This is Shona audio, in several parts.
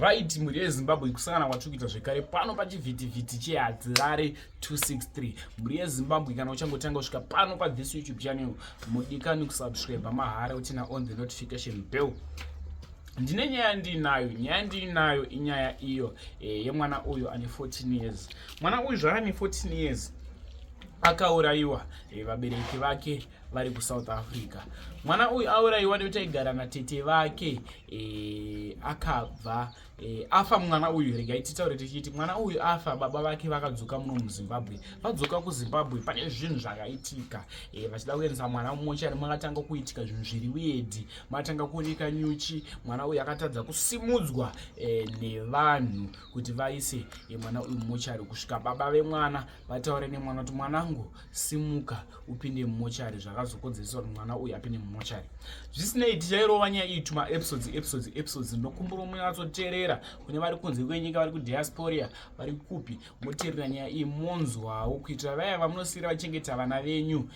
Right, mhuri yeZimbabwe, kusangana kwatiri kuita zvekare pano pachivhitivhiti cheHadzirare 263. Mhuri yeZimbabwe, kana uchangotanga kusvika pano pathis YouTube channel, mudikani kusubscribe mahara utina on the notification bell. Ndine nyaya ndiinayo, nyaya ndiinayo inyaya iyo yemwana uyu ane 14 years. Mwana uyu zvaane 14 years akaurayiwa, vabereki vake vari kuSouth Africa. Mwana uyu aurayiwa nekuti aigara natete vake, akabva afa mwana uyu. Regai titaure tichiti mwana uyu afa, baba vake vakadzoka muno muZimbabwe. Vadzoka kuZimbabwe, pane zvinhu zvakaitika, vachida kuendesa mwana mumochari, makatanga kuitika zvinhu zviri weird, matanga kuoneka nyuchi. Mwana uyu akatadza kusimudzwa nevanhu kuti vaise mwana uyu mumochari, kusvika baba vemwana vataure nemwana kuti, "Mwanangu, simuka upinde mumochari." Zvakazokonzeresa kuti mwana uyu apinde mumochari. Zvisinei, tichairova nyaya iyi tuma episodes, episodes, episodes. Ndokumbura munyatsoteerera. Kune vari kunze kwenyika, vari kudiaspora, vari kupi, moteerera nyaya iyi, monzwawo, kuitira vaya vamunosiyira vachengeta vana venyu.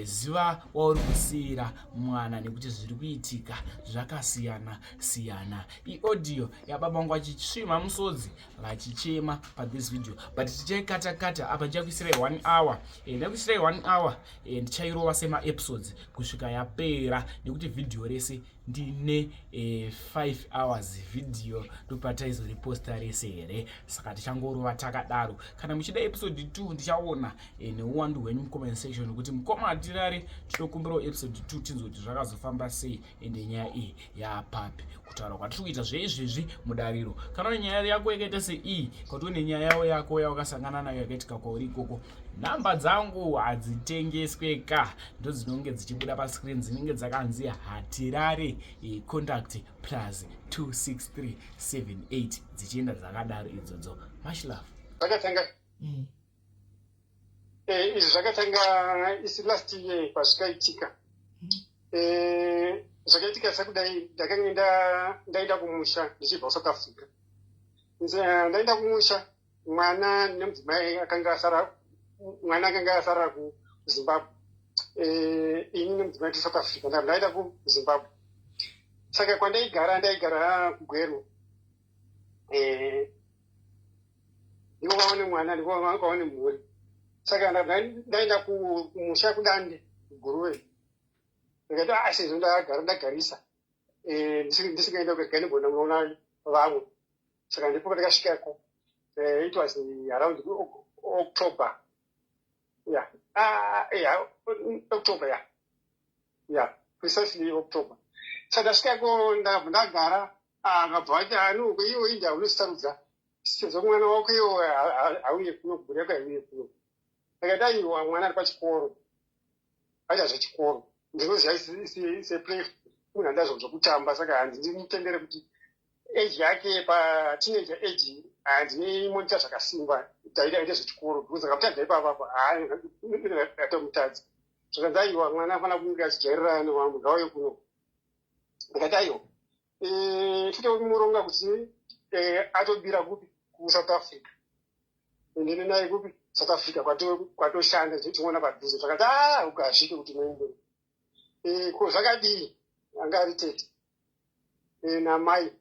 Ziva wauri kusiyira mwana, nekuti zviri kuitika zvakasiyana siyana. Iaudio yababa vangu vachisvima musodzi, vachichema pathis video, but tichaikata-kata apa. Ndichakuisirai one hour, ndakuisirai one hour, ndichairova semaepisodes kusvika yapera, nekuti vhidhiyo rese ndine 5 hours video, ndopataizoriposta rese here? Saka tichangorova takadaro. Kana muchida episode 2, ndichaona neuwandu hwenyu mucomment section kuti, "Mukoma Hatirare, tinokumbirawo episode 2, tinzwe kuti zvakazofamba sei, ende nyaya iyi yapapi." Kutaura kwatiri kuita zveizvezvi mudariro, kana une nyaya yako yakaita seiyi, kuti une nyaya yavo yako yawakasangana nayo yakaitika kwauri ikoko, nhamba dzangu hadzitengeswe ka, ndo dzinonge dzichibuda pascreen, dzinenge dzakanzi Hatirare contact +263 78, dzichienda dzakadaro idzodzo. Much love. Zvakatanga izvi zvakatanga isi last year pazvikaitika. Zvakaitika sekudai: ndakanga ndaenda kumusha ndichibva kuSouth Africa. Ndaenda kumusha, mwana nemudzimai akanga asara, mwana akanga asara kuZimbabwe, ini nemudzimai tiSouth Africa. Ndaenda kuZimbabwe, saka kwandaigara, ndaigara kuGweru. Ndiko kwaone mwana, ndiko kwaone mhuri. Saka ndabva ndaenda kumusha kuDande, kuGuruve. Ndikati, "Ah, sezvo ndagara ndagarisa, ndisingaenda kuregai ndigona kunoona vamwe." Saka ndipo pandakasvikako. It was around October, yeah, ah, yeah, October, yeah, precisely October. Saka ndasvikako, ndabva ndagara. Akabva vati, "Ano iwo inda unosarudza sezvo mwana wako iwo hauye kuno, mhuri yako hauye kuno." Ndakati, "Aiwa, mwana ari pachikoro, aita zvechikoro, ndinoziva seplay munhu anoda zvokutamba, saka handindimutendere kuti age yake pateenager age handinoimonita zvakasimba, taida aite zvechikoro, because akamutadza ipapapa atomutadza." Zvakanzi, "Aiwa, mwana afana kunge achijairira nevamwe, ngauye kuno." Ndikati, "Aiwa, titomuronga kuti atobira kupi? KuSouth Africa. Ndine naye kupi? South Africa, kwatoshanda, tichiona padhuze." Zvakati, "A, ukasvike kuti muende ko zvakadii?" Anga ari tete namai.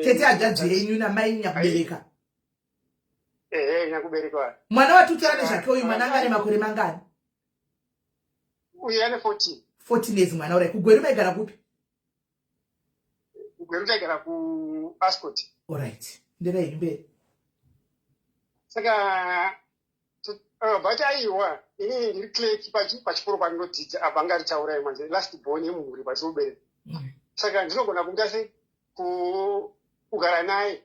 Tete hanzvadzi yenyu namai nyakubereka? Ehe, nyakubereka. Mwana watutaura nezvake uyu, mwana anga ane makore mangani? Uyu ane 14. 14 years mwana. Urai, kuGweru maigara kupi? KuGweru taigara kuAscot. Alright, nderai mberi. Saka but aiwa, inini ndiri clerk pachikoro pandinodzidza apa. Anga ritaurai manje last born yemumhuri patinobereka, saka ndinogona kumuita se kugara naye.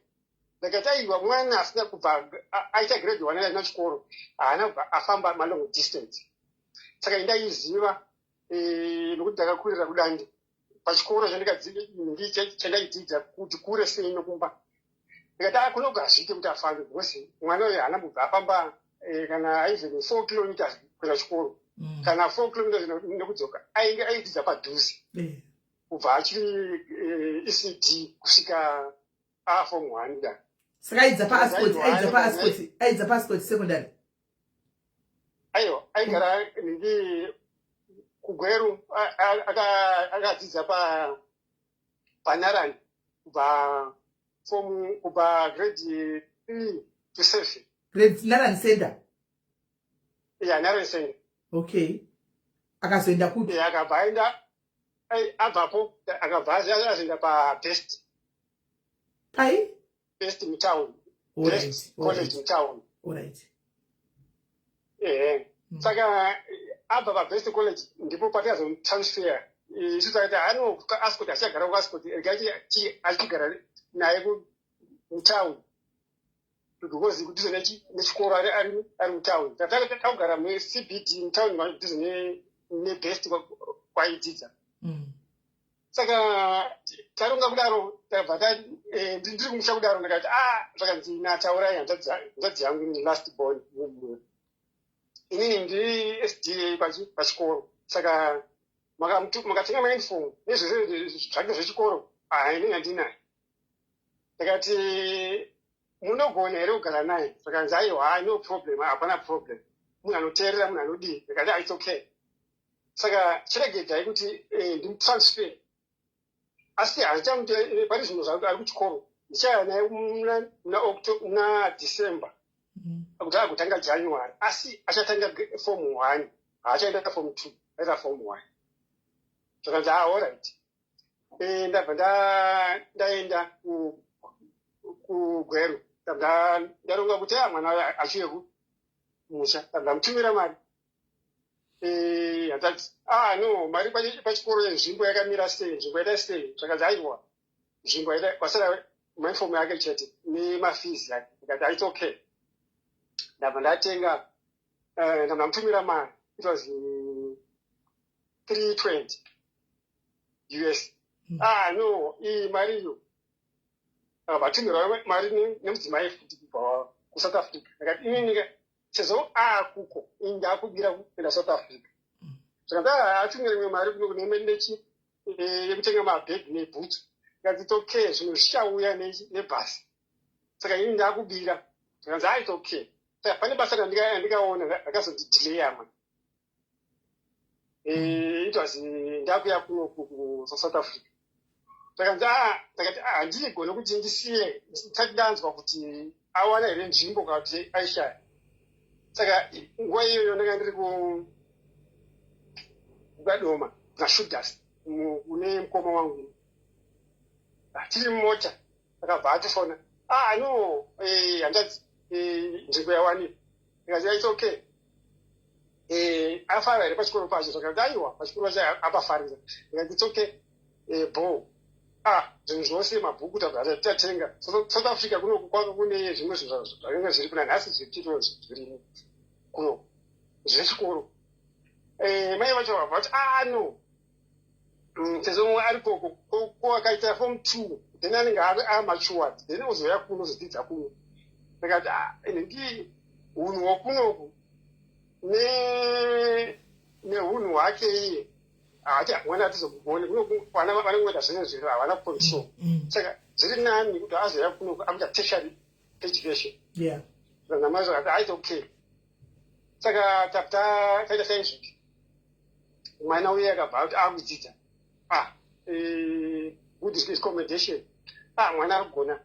Ndakati, "Aiwa, mwana asina kubva aita grade one aina chikoro haana kubva afamba malong distance." Saka indaiziva, nokuti ndakakurira kuDande, pachikoro chandaidzidza kuti kure sei nokumba. Ndikati, "A, kunoga hazviite kuti afambe, because mwana uyu haana kubva afamba kana even 4 kilometers kuenda chikoro, kana 4 kilometers nekudzoka. Ainge aidzidza padhuze kubva achiri ECD kusvika aform one da." Saka aidza paAscot, aidza paAscot, aidza paAscot Secondary? Aiwa, aigara ndi kuGweru, akadzidza paNarani kubva. Form kubva grade 3 to 7. Grade Narani Center? Ya, Narani Center. Okay, akazoenda kupi? Akabva aenda, abvapo akabva azoenda paBest. Pai? Best mutown, Best College mutown. Ehe. Saka abva paBest College ndipo patikazomutransfer isu. Takati ano Ascot, achagara kuAscot, regai achigara naye mutown because kudhuze nechikoro, ari mutown. Takugara muCBD mutown, kudhuze neBest kwaidzidza. Saka taronga kudaro, tabva ndiri kumusha kudaro, ndakati a zvakanzi naTaurai, hanzvadzi yangu, last born, inini ndiri SDA pachikoro, saka makatenga mauniform nezvese zvake zvechikoro, hainini handinaye. Ndakati munogona here kugara naye? Zvakanzi aiwa, no problem, hapana problem, munhu anoteerera, munhu anodii. Ndakati it's okay, saka chiregedzai kuti ndimutransfer, asi handichamuti pane zvinhu ari kuchikoro, ndichaya naye muna December kuti agotanga January, asi achatanga form 1, haachaenda form 2, aita form 1. Zvakanzi ah, alright. Ndabva ndaenda kuGweru, ndabva ndaronga kuti a mwana achiuye kumusha, ndabva ndamutumira mari. Hanzvadzi, ah no, mari pachikoro, nzvimbo yakamira sei, nzvimbo yaita sei? Zvakanzi aiwa, nzvimbo kwasara mauniform yake chete nemafees yake. Ndikati it's okay. Ndabva ndatenga, ndabva ndamutumira mari, it was 320 US. Ah no, iyi mari iyo vatumirwa mari nemudzimai futi kubva kuSouth Africa. Ndakati inini sezvo akuko, ini ndakubira kuenda South Africa. Zvakanzi atumira imwe mari nechi yekutenga mabhegi nebhutsu. Ndikati it's okay, zvinhu zvichauya nebhasi, saka ini ndakubira. Zvakanzi ah, it's okay. Saka pane basa randikaona rakazondidelaya ma it was ndakuya kuno kuSouth Africa. Takanzi a takati handigone kuti ndisiye ndisati ndanzwa kuti awana here nzvimbo kana kuti aishaya. Saka nguva iyoyo ndanga ndiri kuKadoma naShudas kune mukoma wangu. Tiri mumota, akabva atifona, ah no, hanzvadzi, nzvimbo yawanikwa. Ndikati it's okay. Afara here pachikoro pacho? Zvakati aiwa, pachikoro pacho apafarira. Ndikati it's okay, bo ah, zvinhu zvose, mabhuku tabva tatenga. South Africa kunoku kwanga kune zvimwe zvinhu zvakanga zviri kuna nhasi zvichito zvirimo kunoku zvechikoro. Mai vacho vabva vati ah no, sezvo ari koko ko akaita form 2, then anenge amatured, then ozoya kuno ozodzidza kuno. Ndakati ndi unhu hwokunoku neunhu hwake iye hati mwana hatizomugoni. Vana vanongoita zvimwe zvinhu, havana control. Saka zviri nani kuti azoya kunoku akuita tertiary education. Namai zvakati aiti okay. Saka taita saizvozvo, mwana uye akabva kuti akudzidza, ah, good recommendation, ah, mwana ari kugona,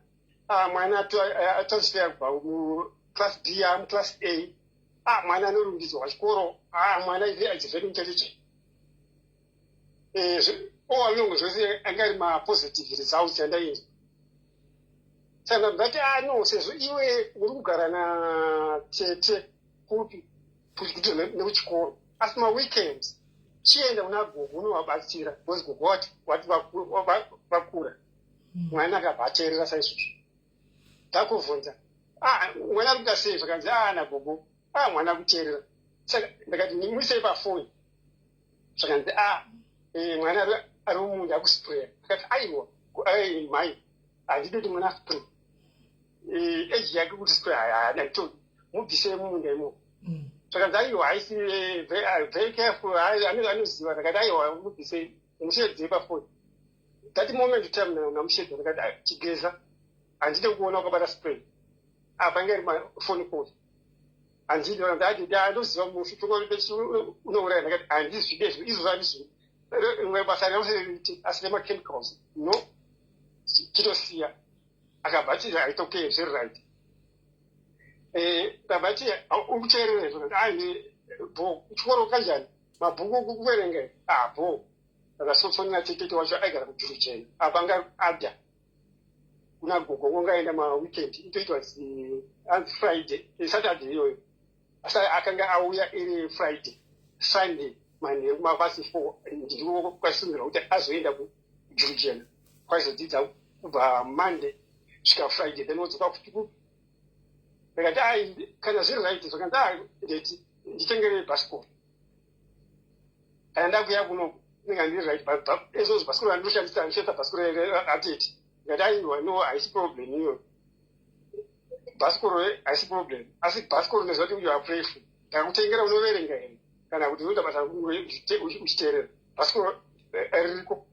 ah, mwana atransfer kubva muclass B amuclass A, ah, mwana anorumbidzwa pachikoro, ah, mwana is very intelligent. All along zvose anga ari mapositive results andainzwa. Saka ndati ah no, sezvo iwe uri kugara natete kupi kuti nekuchikoro, asi maweekends chienda kuna gogo unovabatsira, because gogo wati vakura. Mwana akabva ateerera saizvozvo. Ndakubvunza, ah, mwana ari kuita sei? Zvakanzi ah, nagogo, ah, mwana akuteerera. Saka ndakati muisei pafoni. Zvakanzi ah, mwana ari mumunda akuspraya. Akati aiwa mai, handidi kuti mwana aspray, age yake kuti spray handitodi, mubvisei mumunda imomo. Zvakanzi aiwa, haisi very careful, anoziva. Ndakati aiwa, mubvisei, mushedzei pafoni. That moment time namushedza, ndakati chigeza, handidi kuona wakabata spray apa, inge iri mafoni call, handidi. Ndati ndoziva mufi unouraya. Ndakati handizvide izvozvo, handizvide rimwe basa rose, asi remachemicals no, chitosiya. Akabva ati, "It's okay, zviri right." Ndabva ati, "Uri kuteerera izvo?" Ai, bo, chikoro kanjani, mabhuku kuverenga? Ah, bo. Akasofonera tete wacho aigara kuJurujeni apa, anga adha kuna gogo, ngongaenda maweekend, itoitwa anzi Friday, Saturday iyoyo, asi akanga auya iri Friday. Sunday manheru mapasi 4 ndiko kwasungirwa kuti azoenda kuJurujena, kwaizodzidza kubva Monday svika Friday, then wodzoka futi. Ndikati, "Ai, kana zviri right." Zvakanzi, "Ai, ndeti nditengere bhasikoro kana ndakuya kunoku, inenge ndiri right izvozvo, bhasikoro randoshandisa, ndoshandisa bhasikoro ratete." Ndikati, "Aiwa, no, haisi problem iyoyo, bhasikoro haisi problem, asi bhasikoro ndinoziva kuti you are prayerful. Ndakakutengera, unoverenga here kana kuti unoita basa uchiteerera? Bhasikoro ririko."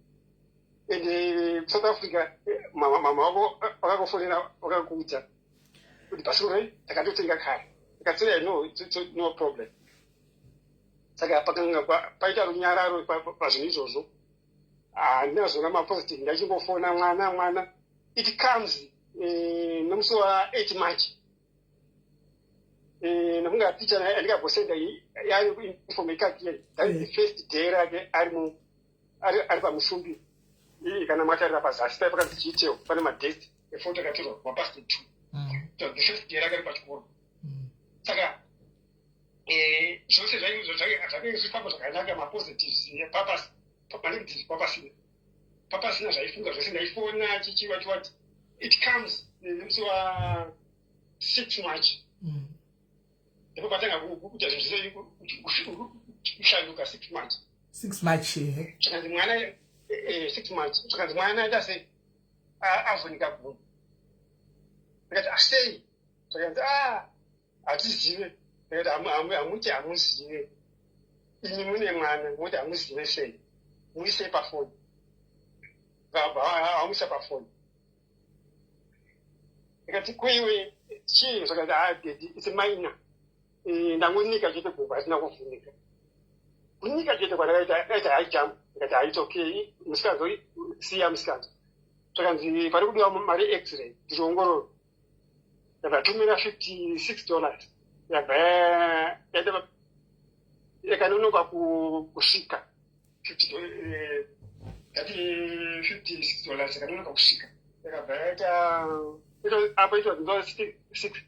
Ende South Africa mama wako vakakufonera, vakakuudza kuti bhasikoro takatotenga kare. Ndikati, "No, no problem." Saka pakanga paita runyararo pazvinhu izvozvo. Handina zona mapositive, ndachingofona mwana mwana. It comes nomusi wa8 March, nokunga picha andikambosenda yaari information, that is the first day rake ari pamusumbi. Kana matarira pazasi pai pakanzi chiiteo, pane madate efoto akatorwa kubva past 2, the first day rake ari pachikoro. Saka zvose zvange zvifamba zvakanaka, mapositives papasi, manegatives papasina, papasina zvaifunga zvose. Ndaifona chichiva chiwati. It comes nemusi wa6 March, ndipo patanga kuita zvinhu zvese kushanduka, 6 March. 6 March. Zvakanzi mwana, 6 March, zvakanzi mwana aita sei, avhunika gumbo. Ndikati, "Asei?" Zvakanzi, "A, hatizive." Ndikati, "Hamuti hamuzive imi mune mwana, muti hamuzive sei? Muise pafoni." Vamuisa pafoni. Ndikati, "Kuiwe chii?" Zvakati, "Ah, daddy, it's minor, ndangonika chete gumbo, asina kuvhunika, kunika chete kwandakaita, kaita high jump." Ndikati, "Haiti okay, musikanzo siya musikanzo." Zvakanzi pari kudiwa mari x-ray, ndichiongorora. Ndakatumira $56, yabva yaita yakanonoka kusvika, ngati $56 yakanonoka kusvika, yakabva yaita apo itwa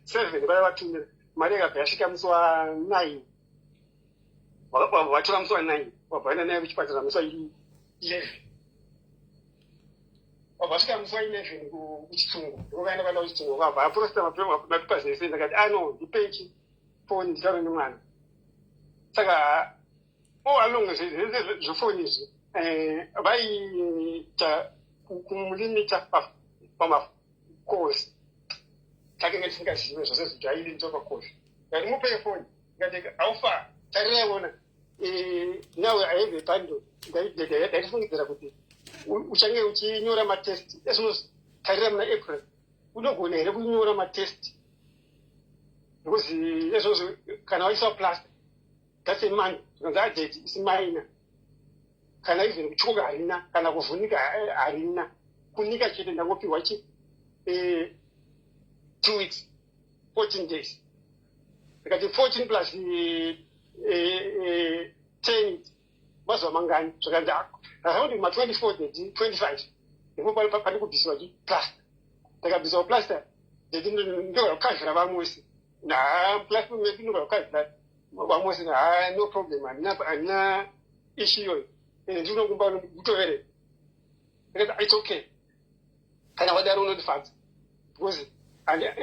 7 vaya vatumira mari, yakabva yasvika musi wa9. Vatora musi wa9, wabva vaenda naye kuchipatara musi wa11, wabva vasvika musi wa11 kuChitsungo. Ndikokaenda vaenda kuChitsungo, vabva aprosta mapepa zvese. Ndakati, "Ano, ndipei foni nditaure nemwana." Saka all along zvese zvefoni izvi, vaiita kumulimita pamacalls. Takanga tisingazive zvose zviti ailimita pacalls. Ndikati, "Mupei foni." Ndikati, "Haufa tariraiona now I have a bundle. Ndaitifungidzira kuti uchange uchinyora matest ezvino. Tarira muna April, unogona here kunyora matest? Because ezvozvo kana waiswa plaster, that's a month." Zvikanzi, "Adaddy, it's minor, kana even kutyoka harina, kana kuvhunika harina, kunika chete. Ndangopiwa chi 2 weeks, 14 days." Ndikati, "14 plus 10 mazuva mangani?" Zvakanzi, "Around ma24, daddy, 25 ndipo pane kubviswa chi plaster." Ndakabviswa plaster, daddy, ndogara kukavhira vamwese na plaster medu, ndogara kukavhira vamwese. Ha, no problem, handina issue iyoyo, ndinokumba kutovereka. Ndikati, "It's okay, kana wadaro unondifadza, because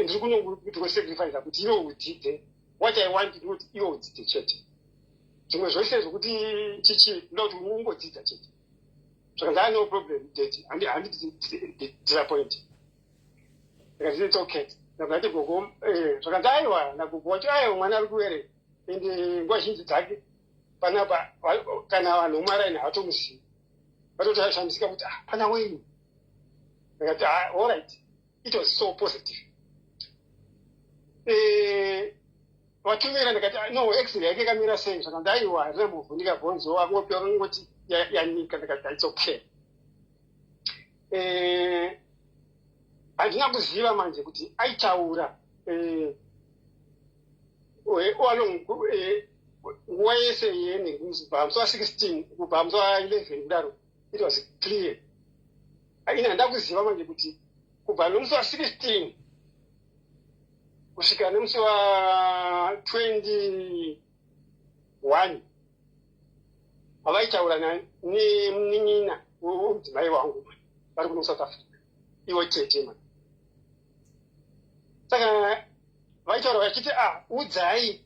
ndiri kunokusacrifice kuti iwe udzidze. What I want ndikuti iwe udzidze chete, zvimwe zvose zvokuti chichi, ndoda kuti ungodzidza chete." Zvakanzi, "Ah, no problem, daddy, handi disappoint." Ndikati, "It's okay." Ndakati, "Gogo," zvakanzi, "Aiwa." Nagogo wacho, "Aiwa, mwana ari kuverenga, ende nguva zhinji dzake panapa kana vanhu vomaraini havatomuzivi, vatotashamisika kuti, 'Ah, pana wenyu.'" Ndakati, "Ah, all right." It was so positive. Vatumira, ndikati, "No, x-ray yake yakamira sei?" Zvakanzi, "Aiwa, harina mbovhunika bhonzo, akungopiwa kangoti yanika." Ndikati, "It's okay." Handina kuziva manje kuti aitaura along nguva yese yene kubva musi wa16, kubva musi wa11 kudaro. It was clear. Ini handina kuziva manje kuti kubva nomusi wa16 kusvika nemusi wa21 havaitaura nemunin'ina wemudzimai wangu vari kuno South Africa, iwo tete ma. Saka vaitaura vachiti, "A, udzai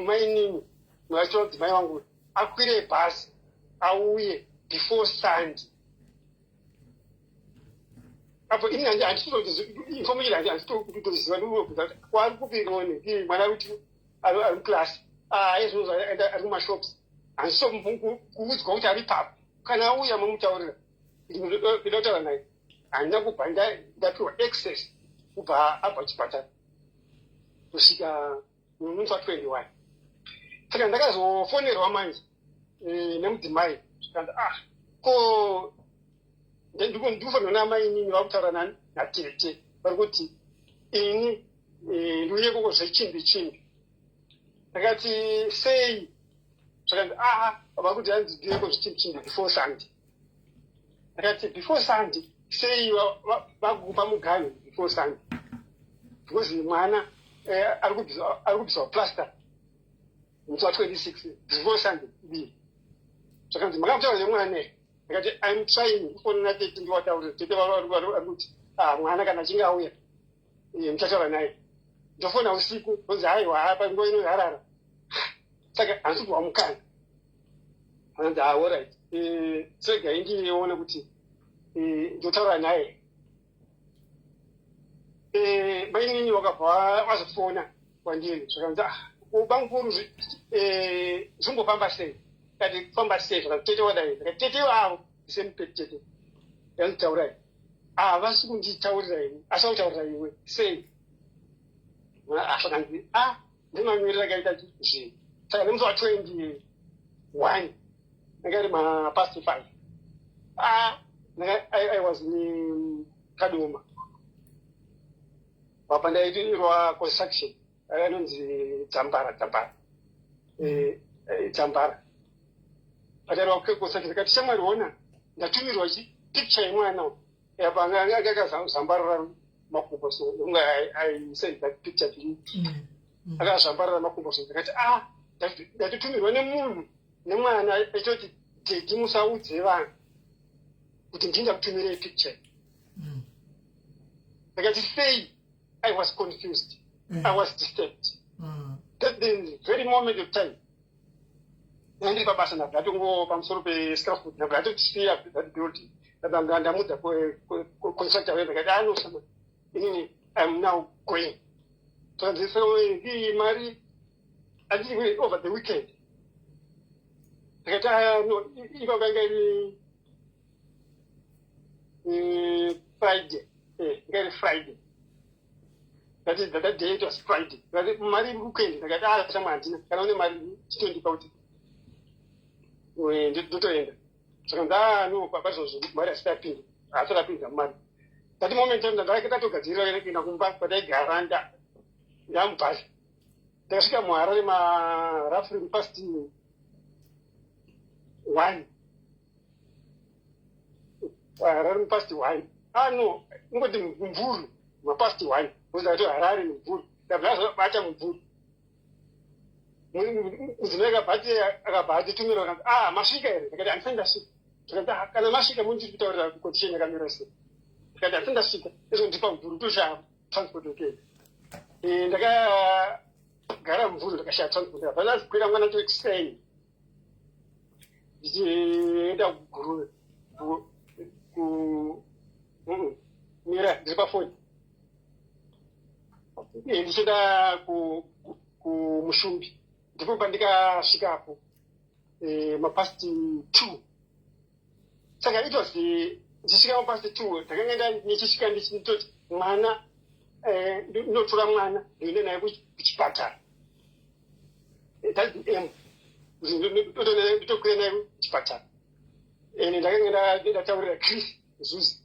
mainini," vachitora mudzimai wangu, "akwire bhasi auye before Sunday." Apo ini handitoinformation, handitokutoziva ndikutoziva kwari kupi rone mwana kuti ari muclass, aizvozvo ari kumashops. Handisi kuudzwa kuti ari papo. Kana auya mamutaurira, ndinoda kutaura naye. Handina kubva ndapiwa access kubva abva chipatara kusvika musi wa21. Saka ndakazofonerwa manje nemudzimai, zvikanzi, "Ah, ko ndikufanirwa namainini vakutaura natete, vari kuti ini ndiuye koko zvechimbi chimbi." Ndakati, "Sei?" Zvakanzi, "Aa, vakuti hanzi ndiuyeko zvechimbi chimbi before Sunday." Ndakati, "Before Sunday sei? Vakupa muganhu before Sunday?" Because mwana ari kubviswa plaster musi wa26. Before Sunday bii? Zvakanzi, "Makamutaura nemwana here?" Ndakati, "I'm trying kufonera tete ndiwataurira. Tete vari kuti, ah, mwana kana achinge auya muchataura naye." Ndofona usiku, onzi, "Haiwa, panguva ino yarara." Saka handisi kuwa mukana. Anzi, "Ah, alright, segai ndione kuti ndotaura naye." Mainini wakabva wazofona kwandiri, zvakanzi, "Ah, bamukuru, zvimbofamba sei?" Kati, "Kufamba sei?" Zvakanzi, "Tete wadai." Ndakati, "Tete vavo semupeti tete yanzitaurai havasi kunditaurira ini, asi vakutaurira iwe sei?" Zvakanzi, "A, ndimanyorero akaita zvinhu." Saka nemusi wa21 anga iri mapast 5, I was in Kadoma apa, ndaitirwa construction anonzi Dzambara, Dzambara, Dzambara patairwa construction. Ndikati, "Shamwari, ona, ndatumirwa chi picture yemwana apa anga akazambarara makumbo." So unga I send that picture to you. Akazvambarara makumbo. So ndakati, "A, ndatotumirwa nemunhu nemwana achitoti, 'Daddy, musaudze vanhu kuti ndinda kutumirei picture.'" Ndakati, "Sei?" I was confused. I was disturbed. That the very moment of time ndandiri pabasa, ndabva ndatongo pamusoro pescaffold, ndabva ndatotisiya that building. Ndabva ndamudza constructor weyo, ndakati, "Anosama, inini I'm now going." Saka mari andii over the weekend. Ndakati, "Aya, no." Ipapa inga iri Friday, inga iri Friday. That day it was Friday. Ndakati, "Mari weekend." Ndakati, "Ah, shamwa, handina. Kana une mari chitondipa kuti ndotoenda." Saka nda no baba, izvozvo mari asati apinda, haasati apinda mari. That moment ndatogadzirira kuenda kumba kwataigara. Ndamubhasi, ndakasvika muHarare maroughly past 1, Harare past 1. Ah, no, ingoti Mvuru mapast 1, ndakati Harare Mvuru. Ndabva ndazobata Mvuru, mudzimai akabva atitumira akanzi, "Ah, masvika here?" Ndakati, "Handisati ndasvika." Ndikati, "Ah, kana masvika mundiri kutaurira condition yakamira sei?" Ndikati, "Handisati ndasvika izvo, ndipa Mvuru toshaya transport yokuenda." Ndakagara Mvuru, ndakashaya transport. Ndakabva ndakwira mwana toekuseni ndichienda kuGuruve. Mira, ndiri pafoni. Ndichienda kuMushumbi, ndipo pandikasvikapo mapast 2. Saka it was ndichisvika mapast 2, ndakanga ndichisvika ndichitoti mwana, ndinotora mwana ndoenda naye kuchipatara. That's the aim, ndotokwira naye kuchipatara. Ende ndakanga ndataurira Chris Zuzi.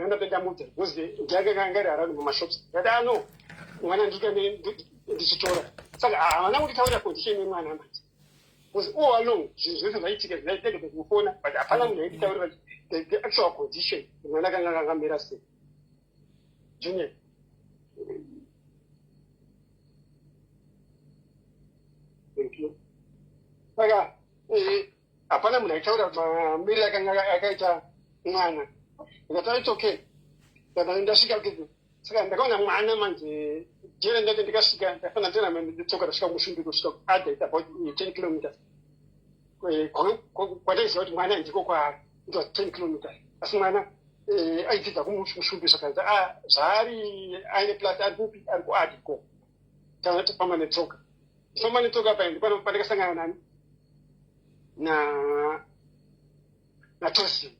Ndanga ndamudza because ndiye anga ari around mumashops. Ndati ah no, mwana ndika ndichitora. Saka havana kunditaurira condition yemwana manje. Because all along zvinhu zvese zvaiitika zvaitega kufona but hapana munhu aititaurira the actual condition mwana akanga akamira sei. Junior. Thank you. Saka hapana munhu aitaura mamiriro akanga akaita mwana. Ndikati it's okay. Ndakati ndasvika saka ndakaona mwana manje jere ndati ndikasvika ndafana ndina nditsoka ndasvika kumushumbi kusvika kuadha it's about 10 kilometers. Kwataiziva kuti mwana ndiko kwaari it was 10 kilometers asi mwana aidzidza kumushumbi zvakanzi ah zvaari aine plus ari kupi ari kuadha ikoko. Tanga tofamba netsoka. Ndifamba netsoka pa ndipo pandakasangana nani na naTosi.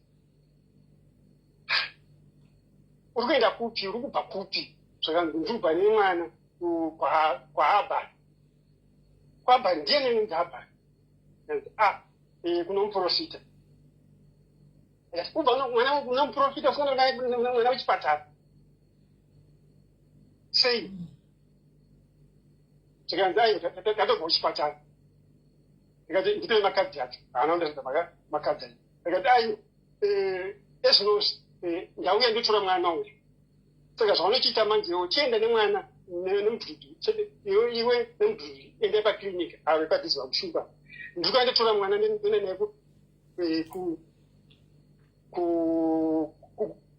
Uri kuenda kupi? Uri kubva kupi? Zvakanzi ndiri kubva nemwana kwaAbhani. KwaAbhani ndiye nenzi Abhani. Ndanzi ah kuno muprofita. Ndikati kubva mwana kuno muprofita usina mwana wechipatara. Sei? Zvikanzi aiwa tatobva kuchipatara. Ndikati ndipe makadhi acho. Haana kundiratidza makadhi acho. Ndikati aiwa ezvinozvi ndauya ndotora mwana uyu. Saka zvaunochiita manje iwe chienda nemwana nemudhudhu iwe nemudhudhu endai paclinic ave padhuze vakushumba. Ndiri kuenda ndotora mwana ndoenda naye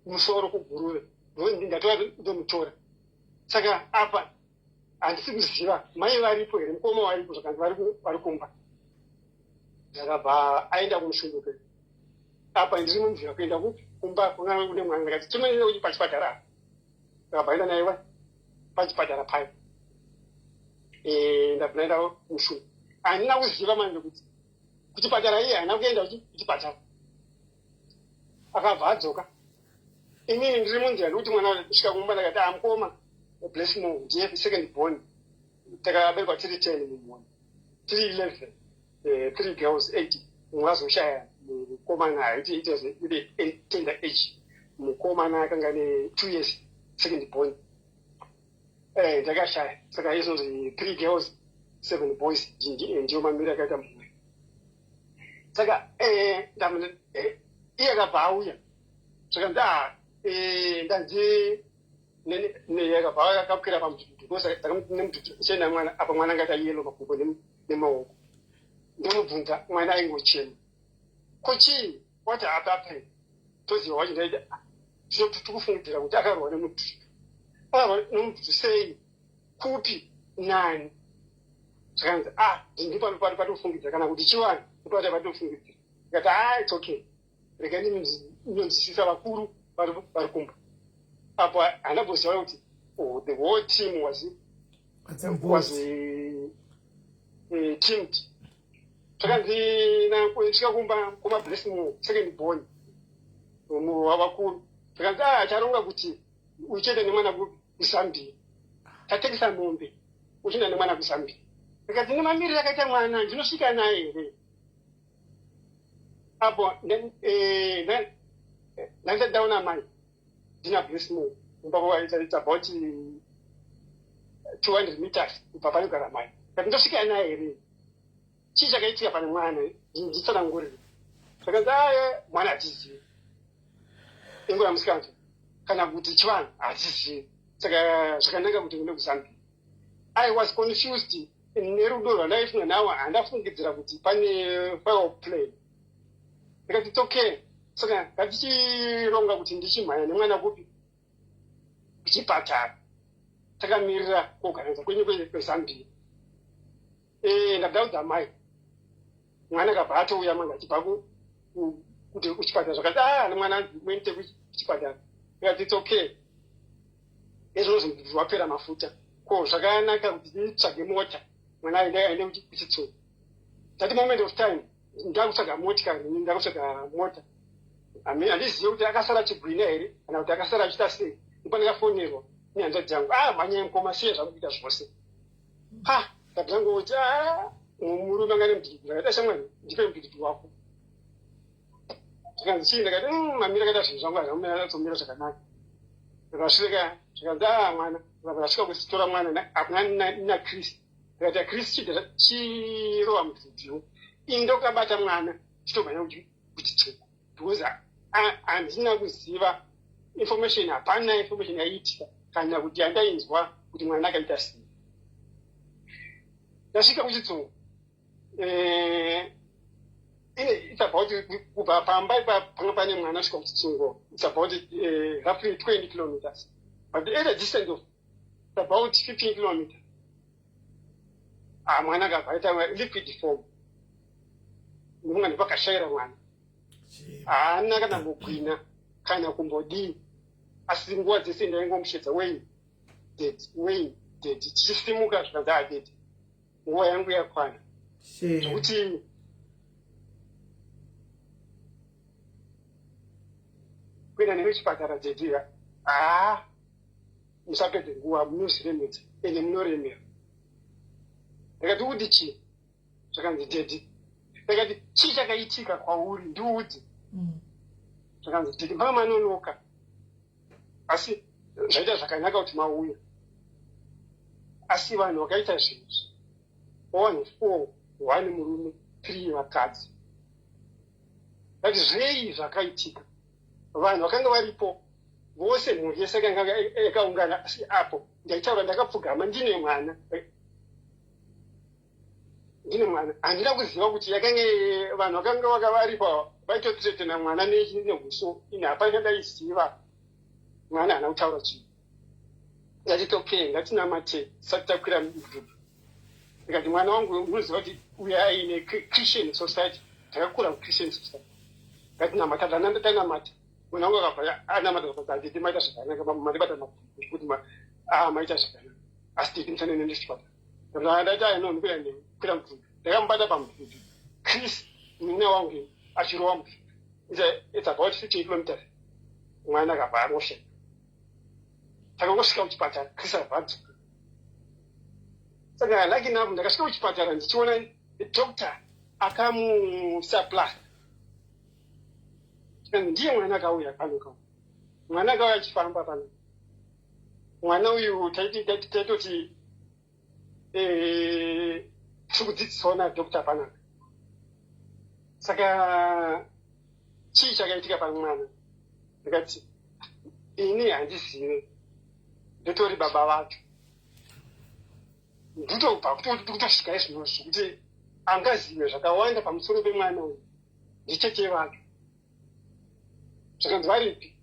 kumusoro kuGuruve. Ndatora ndomutora. Saka apa handisi kuziva mai varipo here mukoma varipo zvakanzi vari kumba. Ndakabva aenda kumushumbuke. Apa ndiri munzira kuenda kupi kumba kunga kune mwana ndakati timuende kuti pachipatara apa. Ndakabva aenda naye pachipatara paye. Ndabva ndaenda kumushumbu. Handina kuziva manje kuti kuchipatara iye haana kuenda kuchipatara. Akabva adzoka. Inini ndiri munzira ndikuti mwana kusvika kumba ndakati ah mukoma Bless Mo ndiye second born. Takaberekwa tiri 10 mumhuri. Tiri 11. 3 girls 8. Mumwe azoshaya mukomana aiti it was a tender age. Mukomana akanga ane 2 years second born. Ndakashaya. Saka izvozvi 3 girls 7 boys ndiyo mamiri akaita mhuri. Saka iye akabva auya. Zvakanzi ah ndanzi akabva akakwira pamudhudhu nemudhudhu chena mwana apa mwana anga akaita yellow makumbo nemaoko. Ndomubvunza mwana aingochema. Ko chii? What happened? Toziva wacho ndaita tikufungidzira kuti akarwa nemudhudhu. Akarwa nemudhudhu sei? Kupi? Nani? Zvakanzi ah ndipo patofungidzira kana kuti chivanhu ndipo patofungidzira. Ndikati ah it's okay. Rega ndinonzwisisa vakuru vari kumba. Apo handamboziva kuti the whole team was teamed. Zvakanzi svika kumba kuma Blessing second born wavakuru. Zvakanzi ah charonga kuti uchienda nemwana kuZambia. Tatengesa mombe uchienda nemwana kuZambia. Ndikati nemamiriro akaita mwana ndinosvika naye here? Apo ndandisati ndaona mai ndina Blessmore kumba it's about 200 meters kubva panogara mai. Ndikati ndosvika naye here? Chii chakaitika pane mwana? Nditsanangurire. Zvakanzi aye mwana hatizivi. Ingura musikana kana kuti chivanhu hatizivi. Saka zvakanaka kuti uende kuZambia. I was confused nerudo rwandaifunga nawo handafungidzira kuti pane foul play. Ndikati it's okay. Saka ngatichironga kuti ndichimhanya nemwana kupi kuchipatara. Takamirira kuorganiza kwenyu kweZambia. Ndadaudza mai. Mwana akabva atouya manje achibva kuti kuchipatara zvakati ah nemwana muende kuchipatara. Ndikati it's okay. Ezvinozi wapera mafuta. Ko zvakanaka kuti titsvage mota mwana aende kuchitsoro. That moment of time ndakutsvaga motikari ndakutsvaga mota. Handizivi kuti akasara achigwina here kana kuti akasara achiita sei. Ndipo ndakafonerwa nehanzvadzi dzangu. Ah mhanyai mukoma siya zvamukuita zvose. Ah ndabva ah murume anga ane mudhudhu. Ndakati shamwari ndipe mudhudhu wako. Zvikanzi chii? Ndakati mamira akaita zvinhu zvangu hazvamira zvakanaka. Ndakasvika zvikanzi a ah, mwana ndakasvika kusitora mwana hakuna naChris. Ndikati Chris chirova muvhidhiyo ini ndokabata mwana chitomhanya kuti tsvuku because handina kuziva information, hapana information yaiitika kana kuti yandainzwa kuti mwana akaita sei. Ndasvika kuchitsungu it's about kubva pamba panga pane mwana kusvika kuchitsungo, it's about roughly 20 kilometers, but at a distance of about 15 kilometers, ah, mwana akabva aita liquid form. Ndimwe ndipakashayira mwana, haana kana kugwina kana kumbodii, asi nguva dzese ndaingomushedza, "Wayne, daddy, Wayne, daddy." Tichisimuka zvikanzi, "Ah, daddy, nguva yangu yakwana." Zvekuti kuenda nekuchipatara, daddy, haa, musapedze nguva, munozviremedza ende munoremera. Ndakati, "Kuti chii?" Zvakanzi, "Daddy." Ndakati, "Chii chakaitika kwauri? Ndiudze." Zvakanzi, "Daddy, mpaka manonoka, asi zvaita zvakanaka kuti mauya. Asi vanhu vakaita zvinhu one four, one murume, three vakadzi." Ndati, "Zvei zvakaitika?" Vanhu vakanga varipo vose, mhuri yese yakanga yakaungana, asi apo ndaitaura ndakapfugama ndine mwana, ndine mwana, handina kuziva kuti yakange vanhu vakanga vaka varipo vaitothreatena mwana neuso. Ini hapana ndaiziva, mwana haana kutaura chinhu. Ndati, "Okay, ngatinamate tisati takwira mudhudhu." Ndikati, "Mwana wangu, unoziva kuti we are in a Christian society, takakura muChristian society, ngatinamata." Tanamata, mwana wangu akabva anamata, "Daddy, maita zvakanaka, mandibata kuti maita zvakanaka, asi daddy, musanene ndichipata." Ndati, "Aino ndikwira kwira mudhudhu." Ndakamubata pamudhudhu, Chris munin'ina wangu achirova mudhudhu. It's about 15 kilometers. Mwana akabva arosha. Takangosvika kuchipatara, Chris akabva adzoka. Saka lucky enough ndakasvika kuchipatara ndichiona doctor akamusa plaster. Ndiye mwana akauya pano ka, mwana akauya achifamba pano. Mwana uyu taitoti tiri kudzidziswa nadoctor panapa. Saka chii chakaitika pamwana? Ndikati, "Ini handizive, ndotori baba vacho, nditobva kutosvika izvinozvi kuti angazive zvakawanda pamusoro pemwana uyu ndicheke vacho." Zvakanzi, "Varipi?"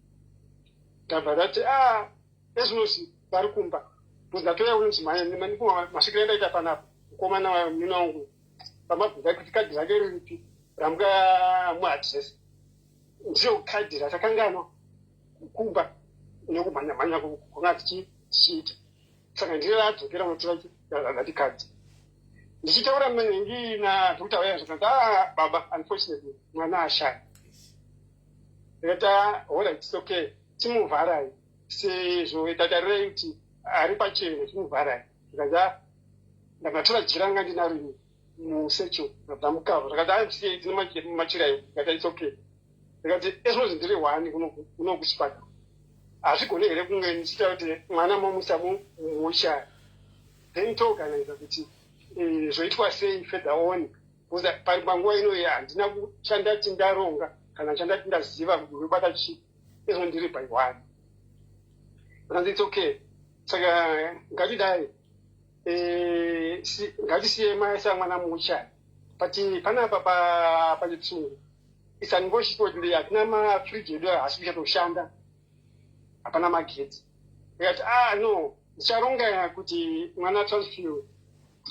Ndabva ndati, "A, ezvinozvi vari kumba, because ndatoya unonzi masvikiro endaita panapa mukomana wamunina wangu pamabvunza kuti kadhi rake riripi ramuka muaddress, ndiyo kadhi ratakanganwa kumba nekumhanya-mhanya kwanga tichiita, saka ndiro radzokera unotora rati kadhi." Ndichitaura manhingi nadoctor waya, zvakanzi, "A, baba, unfortunately mwana ashaya." Ndikati, "Alright, it's okay, timuvharai sezvo tatarirei kuti ari pachena, timuvharai." Ndikati, "Ah, ndakatora jira ranga ndinaro ini musecho, ndamukava." Ndakati, "Aisiye dzine machira iwo." Ndikati, "It's okay." Ndikati, "Ezvinozvi ndiri one kuno kuchipatara, hazvigoni here kunge ndichiita kuti mwana momusa mumochari, then toorganiza kuti zvoitwa sei further on, because panguva inoyi handina chandati ndaronga kana chandati ndaziva kuti ndobata chii. Izvo ndiri by one." Zvakanzi, "It's okay, saka ngatidai, ngatisiye maisa mwana mumochari, but panapa pachitsungu it's unfortunately hatina mafriji edu, haasi kuchatoshanda, hapana magetsi." Ndikati, "Ah, no, ndicharonga kuti mwana transfer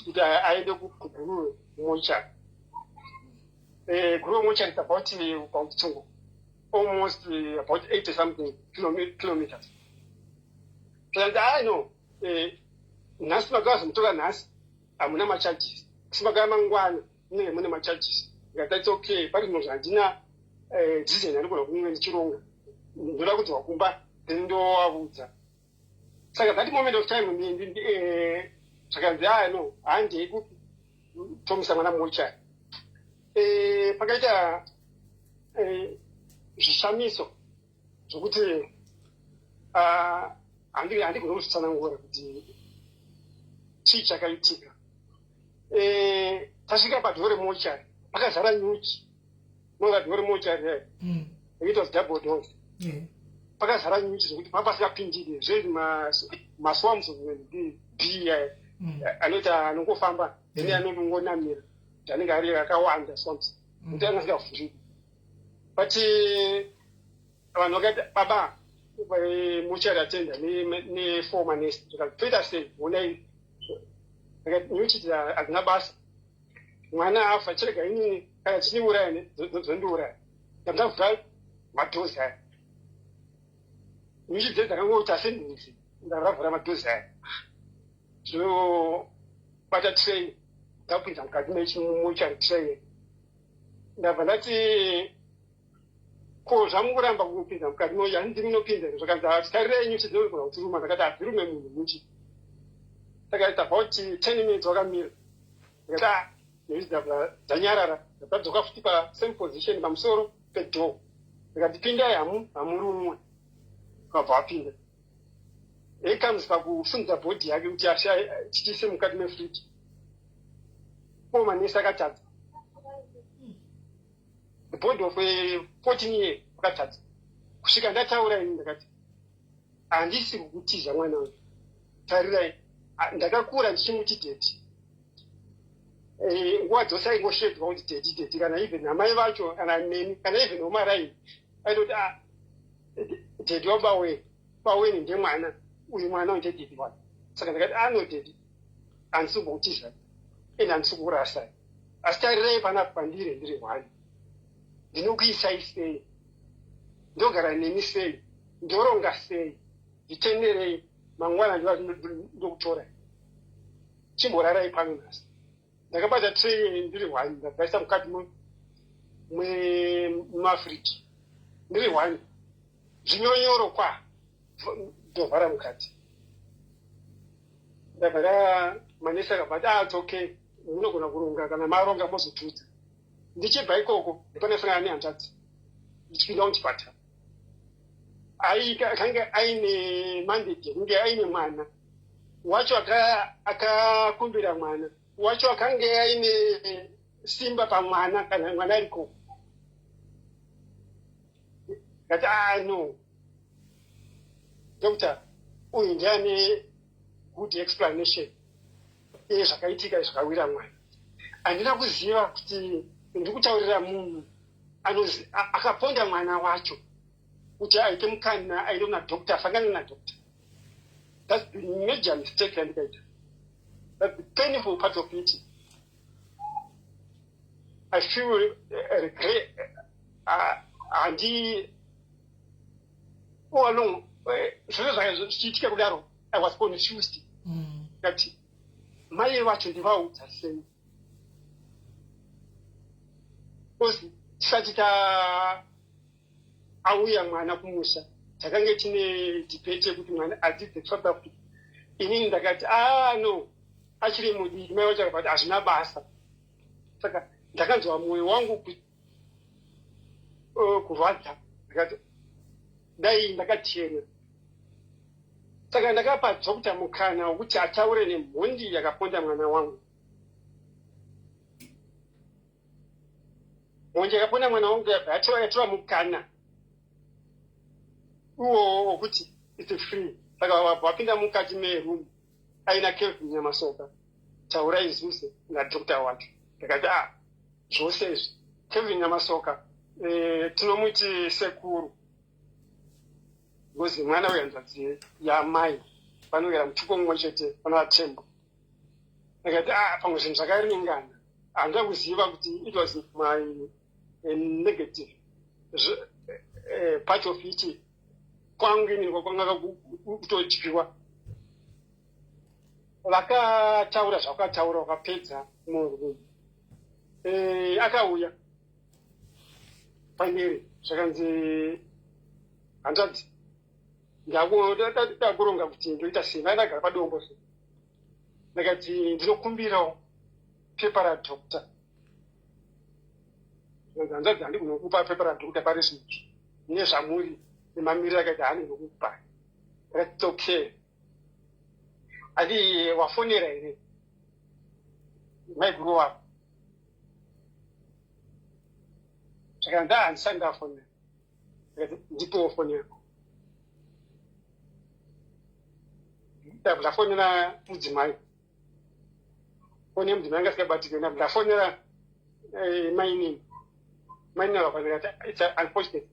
kuti aende kuGuruve mochari." Guruve mochari is about pauchitsungu almost about 80 something kilometers. Zvakanzi, "Ah, no, nhasi makazomutora nhasi hamuna macharges, asi makava mangwana munenge mune macharges." Ndikati, "It's okay, pari zvino handina decision yandikona kunge ndichironga, ndoda kudzoka kumba then ndovaudza." Saka that moment of time zvakanzi, "Ah, no, handei kutomisa mwana mumochari." Pakaita Zvishamiso zvokuti ah, handigoni kuzvitsanangura kuti chii chakaitika. Tasvika padoor remochari, pakazara nyuchi. Moga door remochari, it was double doors, pakazara nyuchi zvekuti papasingapindiri zve maswarms bee anoita anongofamba, then anongonamira kuti anenge ari akawanda swarms kuti anga asingavhuriki. But vanhu vakaita baba, mochari attendant nefour manesi, toita sei? Onai, nyuchi hadzina basa, mwana afa. Chirega inini, kana chiniuraya zondiuraya. Ndandavhura madoors aya, nyuchi dze dzakangoita senhunzi. Ndavavhura madoors aya, zvinobata tray, ndapinza mukati memochari tray. Ndabva ndati, "Ko zvamukuramba kupinza mukati mocha, handiti munopinza?" Zvakanzi, "Tarirai, nyuchi dzinogona kutiruma." Ndakati, "Hadzirume munhu nyuchi." Saka it's about 10 minutes wakamira. Ndakati, "Ah, nyuchi dzabva dzanyarara." Ndadzoka futi pasame position pamusoro pedoor. Ndikati, "Pindai, hamu hamurumwe." Ukabva wapinda. Here comes pakusimudza body yake kuti tichiise mukati mefriji. Po manesi akatadza. The body of a 14 year akatadza kusvika ndataura ini. Ndakati, "Handisi kukutiza mwana wangu. Tarirai, ndakakura ndichimuti daddy. Nguva dzose aingoshedzwa kuti daddy, daddy. Kana even amai vacho, kana neni, kana even womaraini aitoti, 'Ah, daddy wabaweni, baweni ndemwana uyu, mwana uyu ndedaddy wake.' Saka ndakati, 'Ano daddy, handisi kukutizai ende handisi kukurasai, asi tarirai panapa pandiri, ndiri one. Ndinokuisai sei? Ndogara nemi sei? Ndoronga sei? Nditenderei, mangwana ndiva ndokutorai. Chimborarai pano nhasi.' Ndakabata tray ndiri one, ndabvaisa mukati mumafriji ndiri one, zvinyoronyoro kwa ndovhara mukati. Ndabva nda manesi akabva ati, 'Ah, it's okay, munogona kuronga, kana maronga mozotudza.' Ndichibva ikoko ndipandasangana nehanzvadzi ndichipinda muchipatara. Akange aine mandate yekunge aine mwana wacho, akakumbira mwana wacho, akange aine simba pamwana kana mwana ariko. Ngati, "Ah, no, doctor uyu ndiane good explanation yezvakaitika zvakawira mwana." Handina kuziva kuti ndikutaurira munhu akaponda mwana wacho kuti aite mukana aende kuna doctor, asangane nadoctor. That's the major mistake yandikaita. That's the painful part of it. I feel regret. Handi all along zvose zvichiitika kudaro, I was confused. Ngati mai vacho ndivaudza sei? Because tisati ta auya mwana kumusha, takange tine debate yekuti mwana adzidze kuSouth Africa. Inini ndakati, "Ah, no, achiri mudiki." Mai vacho akabva ati hazvina basa. Saka ndakanzwa mwoyo wangu kurwadza. Ndakati dai ndakateerera. Saka ndakapa doctor mukana wekuti ataure nemhondi yakaponda mwana wangu. Mhondi yakaponda mwana wangu yabva yatora mukana uwowo wokuti it's free. Saka wabva wapinda mukati meroom aina Kelvin Nyamasoka, Taurai Zuze nadoctor wacho. Ndakati, "Ah, zvose izvi." Kelvin Nyamasoka, tinomuti sekuru because mwana wehanzvadzi yamai, vanogara mutupo mumwe chete, vanovatembo. Ndakati, "Ah, pamwe zvinhu zvakaringana." Handina kuziva kuti it was my negative part of it. Kwangu inini kwanga kutodyiwa. Vakataura zvakataura, vakapedza muroom. Akauya pandiri, zvakanzi, "Hanzvadzi, ndakuronga kuti ndoita sei." Vaindagara padombo so. Ndakati, "Ndinokumbirawo pepa radoctor." Hanzvadzi, handikunokupa pepa radoctor pari zvino. Nezvamuri nemamiriro akaita hanenge kupa. Ndakati it's okay. Ati wafonera here maiguru wako? Zvakanzi handisati ndafonera. Ndikati ndipowo foni yako. Ndabva ndafonera mudzimai. Foni yemudzimai yanga isingabatike. Ndabva ndafonera mainini. Mainini vakabva ndikati it's unfortunate.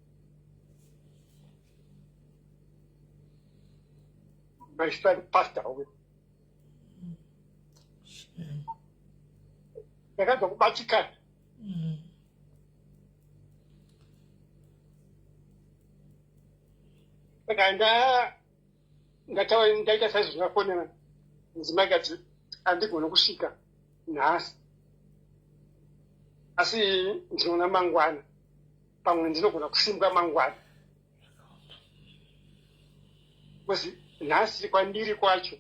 My son passed away. Ndakabva kubatikana. Saka ndaita saizvo ndafonera mudzimai kati handigoni kusvika nhasi asi ndinoona mangwana pamwe ndinogona kusimuka mangwana because nhasi kwandiri kwacho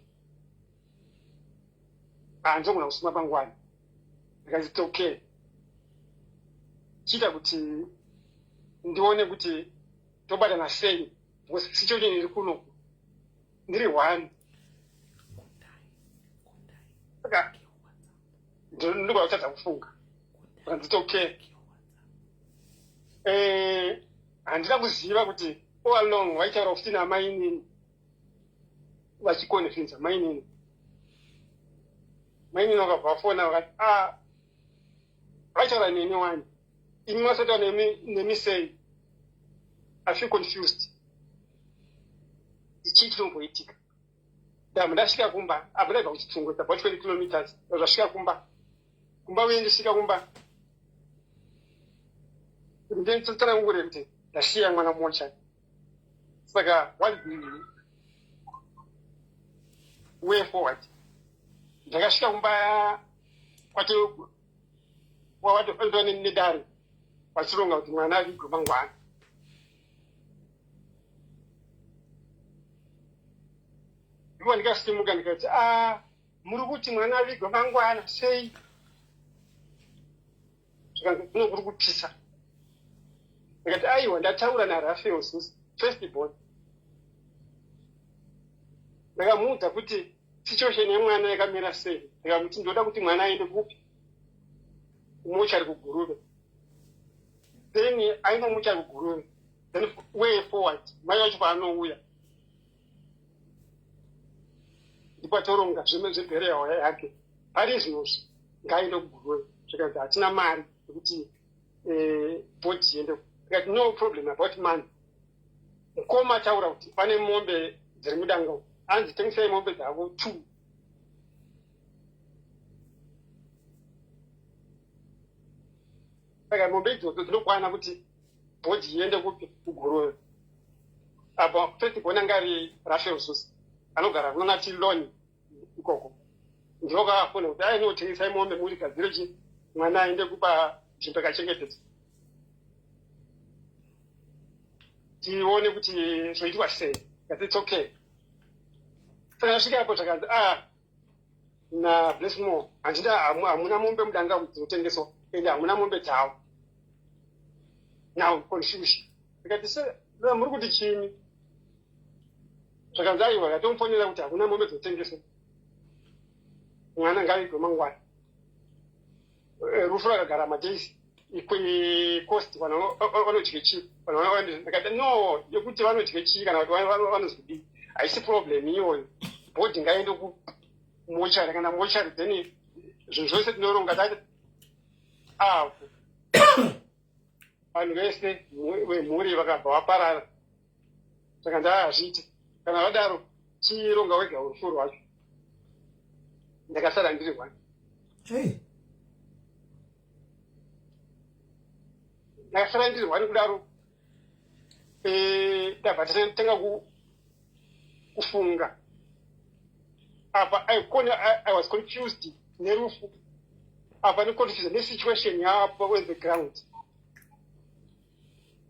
handinogona kusimuka mangwana. Ndikati it's okay, chiita kuti ndione kuti tobatana sei because situation iri kuno ndiri one. Saka ndinogona kutadza kufunga. Nditi okay. Handina kuziva kuti all along vaitaura futi namainini vachikonfinza mainini. Mainini vakabva vafona vakati ah, vaitaura neni wani, imi masataura nemi sei? I feel confused. Chii chinomboitika? Ndabva ndasvika kumba, abva ndaibva kuChitsungo, it's about 20 kilometers. Ndasvika kumba. Kumba uye ndisvika kumba. Nditsanangure kuti ndasiya mwana mocha. Saka what the way forward? Ndakasvika kumba kwati watofanirwa nedare vachironga kuti mwana avigwe mangwana. Ndipo ndikasimuka ndikati ah, muri kuti mwana avigwe mangwana sei? Zvikanzi kuno kuri kupisa. Ndikati aiwa, ndataura naRaphael Susi first born. Ndakamuudza kuti situation yemwana yakamira sei. Ndikamuti ndoda kuti mwana aende kupi? Kumochari kuGuruve. Then aenda kumochari kuGuruve. Then way forward mai vacho paanouya ndipo atoronga zvebherewa yake. Pari zvinozvi ngaaende kuGuruve. Zvikanzi hatina mari yekuti bhodhi iende. Ndikati no problem about money. Mukoma ataura kuti pane mombe dziri mudanga umu. Anzi tengesai mombe dzavo 2. Saka mombe idzodzo dzinokwana kuti bhodhi iende kupi? KuGuruve. Apa first born anga ari Raphael Susi anogara kunana Tiloni ikoko. Ndivo kavafona kuti ai notengesai mombe muri gadzire chi mwana aende kupa nzvimbo yakachengetedzwa. Tione kuti zvoitwa sei. Ndikati it's okay. Saka ndasvika apo zvakanzi ah na Blessmore handina hamuna mombe mudanga dzinotengeswa ende hamuna mombe dzavo. Now confusion. Ndikati se muri kuti chini? Zvakanzi aiwa ndatomufonera kuti hakuna mombe dzinotengeswa. Mwana ngaavigwe mangwana. Rufu rakagara madays cost vanhu vanodye chii? Vanhu ndikati no yekuti vanodye chii kana kuti vanozodii haisi problem iyoyo. Bhodhi ngaende kumochari kana mochari then zvinhu zvose tinoronga tati apo vanhu vese vemhuri vakabva vaparara. Saka ndazviiti kana vadaro chironga wega rufu rwacho. Ndakasara ndiri one. Hey. Ndakasara ndiri one kudaro. Ndabva tatanga kufunga. Apa I was confused nerufu. Apa neconfused nesituation yapo on the ground.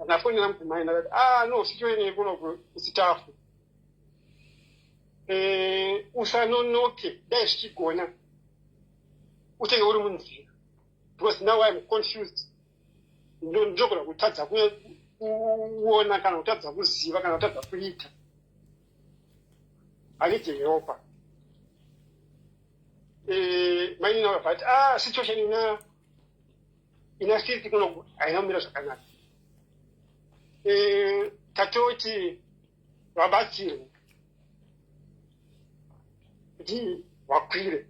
Ndafonera mudzimai ndakati ah no situation yekuno is tough. Usanonoke dai zvichigona utenge uri munzira because now I'm confused. Ndinogona kutadza kuona kana kutadza kuziva kana kutadza kuita. I need help. Mainini vakabva vati, ah, situation ina sisi kuno haina kumira zvakanaka. Tatoti vabatsirwe kuti vakwire.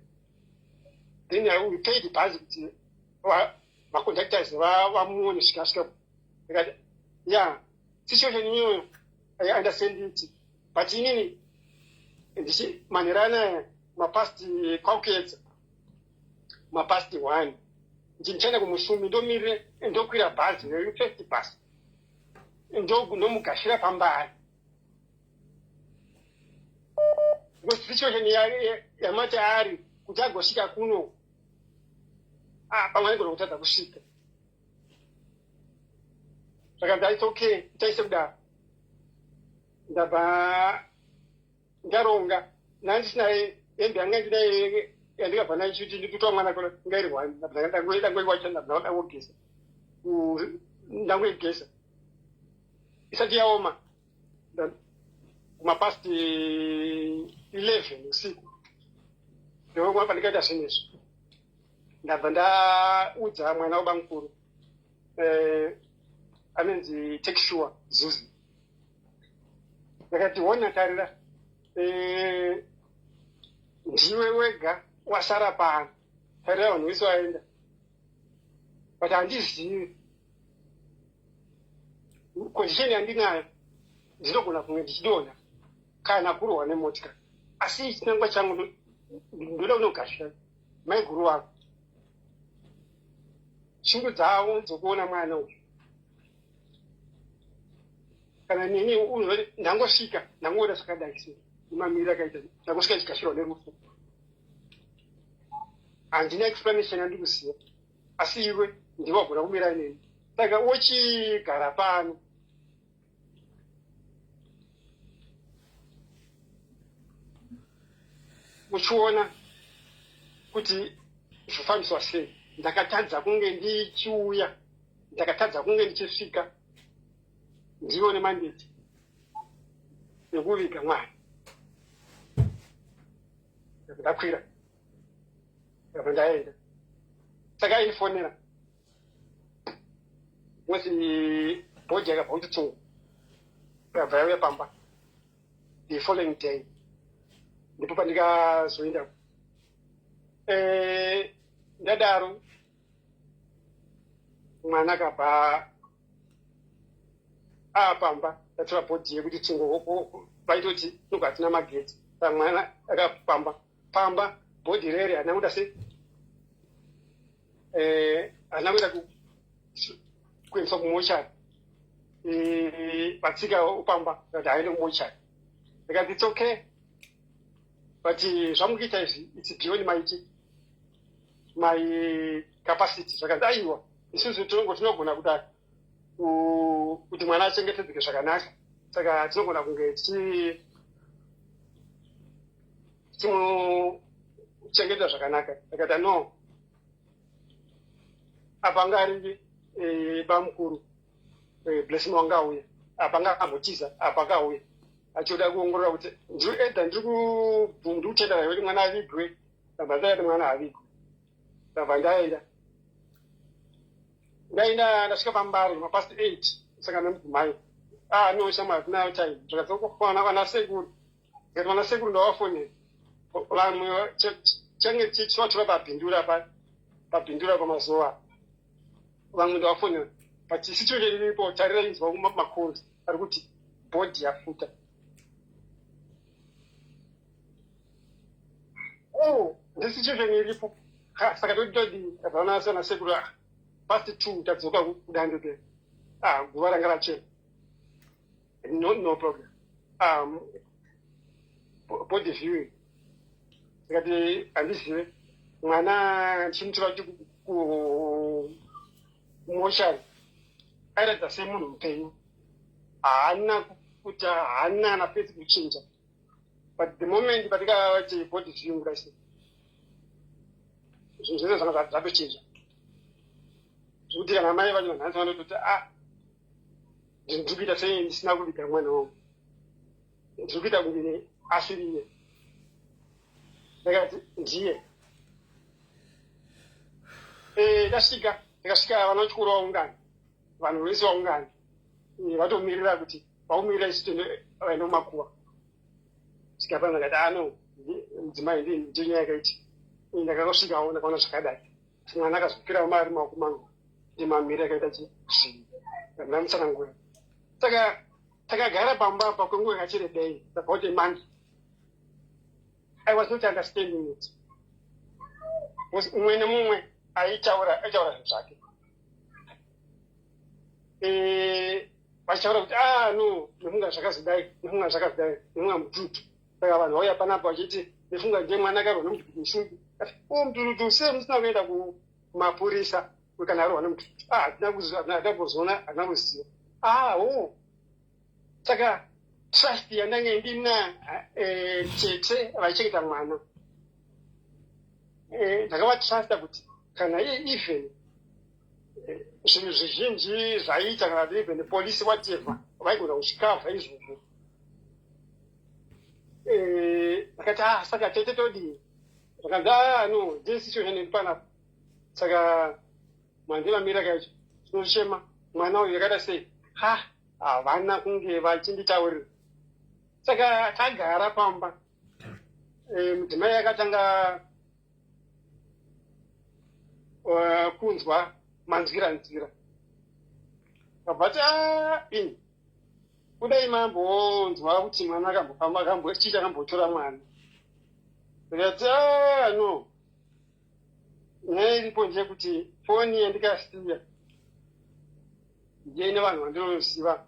Then we paid bhazi kuti maconductors vamuone svika. Ndikati, ya, situation iyoyo I understand it, but inini ndichi manheru anaya, mapast kwakuedza, mapast 1, ndichaenda kumusumi, ndomirire, ndokwira bhazi refirst bus, ndomugashira pambari, because situation yamati ari kuti agosvika kuno, ah, pamwe anigona kutadza kusvika. Zvakanzi, it's okay, taise kudaro. Ndabva ndaronga, nandisina hembe yanga ndinayo yandikabva nayo chiti ndikutoa mwana ngairi one. Ndangoiwacha, ndabva ndangogeza, ndangoigeza isati yaoma kumapast 11 usiku. Ndopandikaita pandikaita zvinhu izvi, ndabva ndaudza mwana wabamukuru, anonzi Take Sure Zuzi. Ndakati, "Ona, tarira, ndiwe wega wasara pano. Tarira, vanhu vese vaenda, but handizivi condition yandinayo, ndinogona kunge ndichidonha kana kurohwa nemotikari. Asi chinangwa changu, ndoda kunogashira maiguru wako, shungu dzavo dzokuona mwana uyu. Kana nini ndangosvika, ndangoona zvakadai sei, nemamiriro akaita, ndangosvika ndichigashirwa nerufu. Handina explanation yandikuziva, asi iwe ndiwe wagona kumira neni, saka wochigara pano uchiona kuti zvofambiswa sei. Ndakatadza kunge ndichiuya, ndakatadza kunge ndichisvika ndione mandate yekuviga mwana. Ndakwira, ndabva ndaenda. Saka aindifonera mwezi, body yakabva kuchitsungu, yakabva yauya pamba the following day. Ndipo pandikazoenda. Ndadaro mwana akabva aapamba. Ndatora body yekuti tsungo, vaitoti nobva hatina magetsi. Saka mwana akapamba pamba, body rere haina kuita sei, haina kuita kuendeswa kumochari. Vatsika upamba kati haende kumochari. Ndikati, "It's okay, but zvamukuita izvi, it's beyond my capacity." Zvakanzi, "Aiwa, isusu tinogona kudai kuti mwana achengetedzeke zvakanaka, saka tinogona kunge tichimuchengeta zvakanaka." Ndakati, "No, apa anga ari bamukuru Blessing wanga auya apa, anga ambotiza apa, akauya achioda kuongorora kuti ndiri edha, ndiri kutendera kuti mwana avigwe." Ndabva ndaati mwana avigwe. Ndabva ndaenda, ndaenda, ndasvika pambari mapast 8, sangana nemudzimai. "Ah, no shamwari, hatina time." Zvakadzoka vana sekuru. Ndikati, "Vana sekuru ndavafonera, vamwe change chivatora pabhindura, pabhindura pamazuva, vamwe ndavafonera, but situation iripo, tarira, inzwa macalls ari kuti body yafuta." Oh, ndesituation iripo. Saka todii? Vana sana sekuru, ah, past 2 tadzoka kudande pe, ah, guva ranga rachena. No, no problem. Body viewing. Ndikati, "Handizive, mwana ndichimutora kuti kumochari airatidza semunhu mupenyu, haana kuti haana kana face kuchinja, but the moment patikati body viewing kudai, zvinhu zvese zvanga zvatochinja, zvekuti kana mai vacho nhasi vanototi, ah." Ndiri kuita sei ndisina kuviga mwana wangu? Ndiri kuita kunge asiriye. Ndakati ndiye. Eh, ndasvika, ndakasvika vana vechikoro vaungana, vanhu vese vaungana, eh, vatomirira kuti vaumirira isu tiende vaende kumakuva. Svika pano ndakati ano ah, mudzimai ndiyo nyaya yakaiti. Eh, ndakakosvikawo ndakaona zvakadai. Asi mwana akazopira mari maoko mangu ndimamiri akaita zvinhu ndamutsanangura. Saka takagara pamba apa kwenguva yakati rebei about a month. I was not understanding it. Mumwe nemumwe aitaura aitaura zvinhu zvake. Eh, vachitaura kuti ah no nefunga zvakazodai nefunga zvakazodai nefunga mututu. Saka vanhu vauya panapa vachiti nefunga ndiye mwana akarwa nemututu mushungu. O mututu sei musina kuenda kumapurisa kana arwa nemututu? Ah hatina kuzoona hatina kuziva. Ah oh saka trust yandange ndina eh, tete vaichengeta mwana eh, ndakavatrusta kuti kana even eh, zvinhu zvizhinji zvaiita kana kuti even police whatever vaigona kuzvikavha izvozvo ndakati ah saka tete todii zvakanzi ah no ndiye situation iri panapa saka mandimamira kaicho tinochema mwana uyu yakaita sei ha havana kunge vachinditaurira saka tagara pamba eh, mudzimai akatanga eh, kunzwa manzwira nzira kabva ti ah, ini kudai mambonzwa kuti mwana akambofamba akambo chii chakambotora mwana ndikati ah, no nyaya iripo ndeyekuti foni yandikasiya ndiye ine vanhu vandinoziva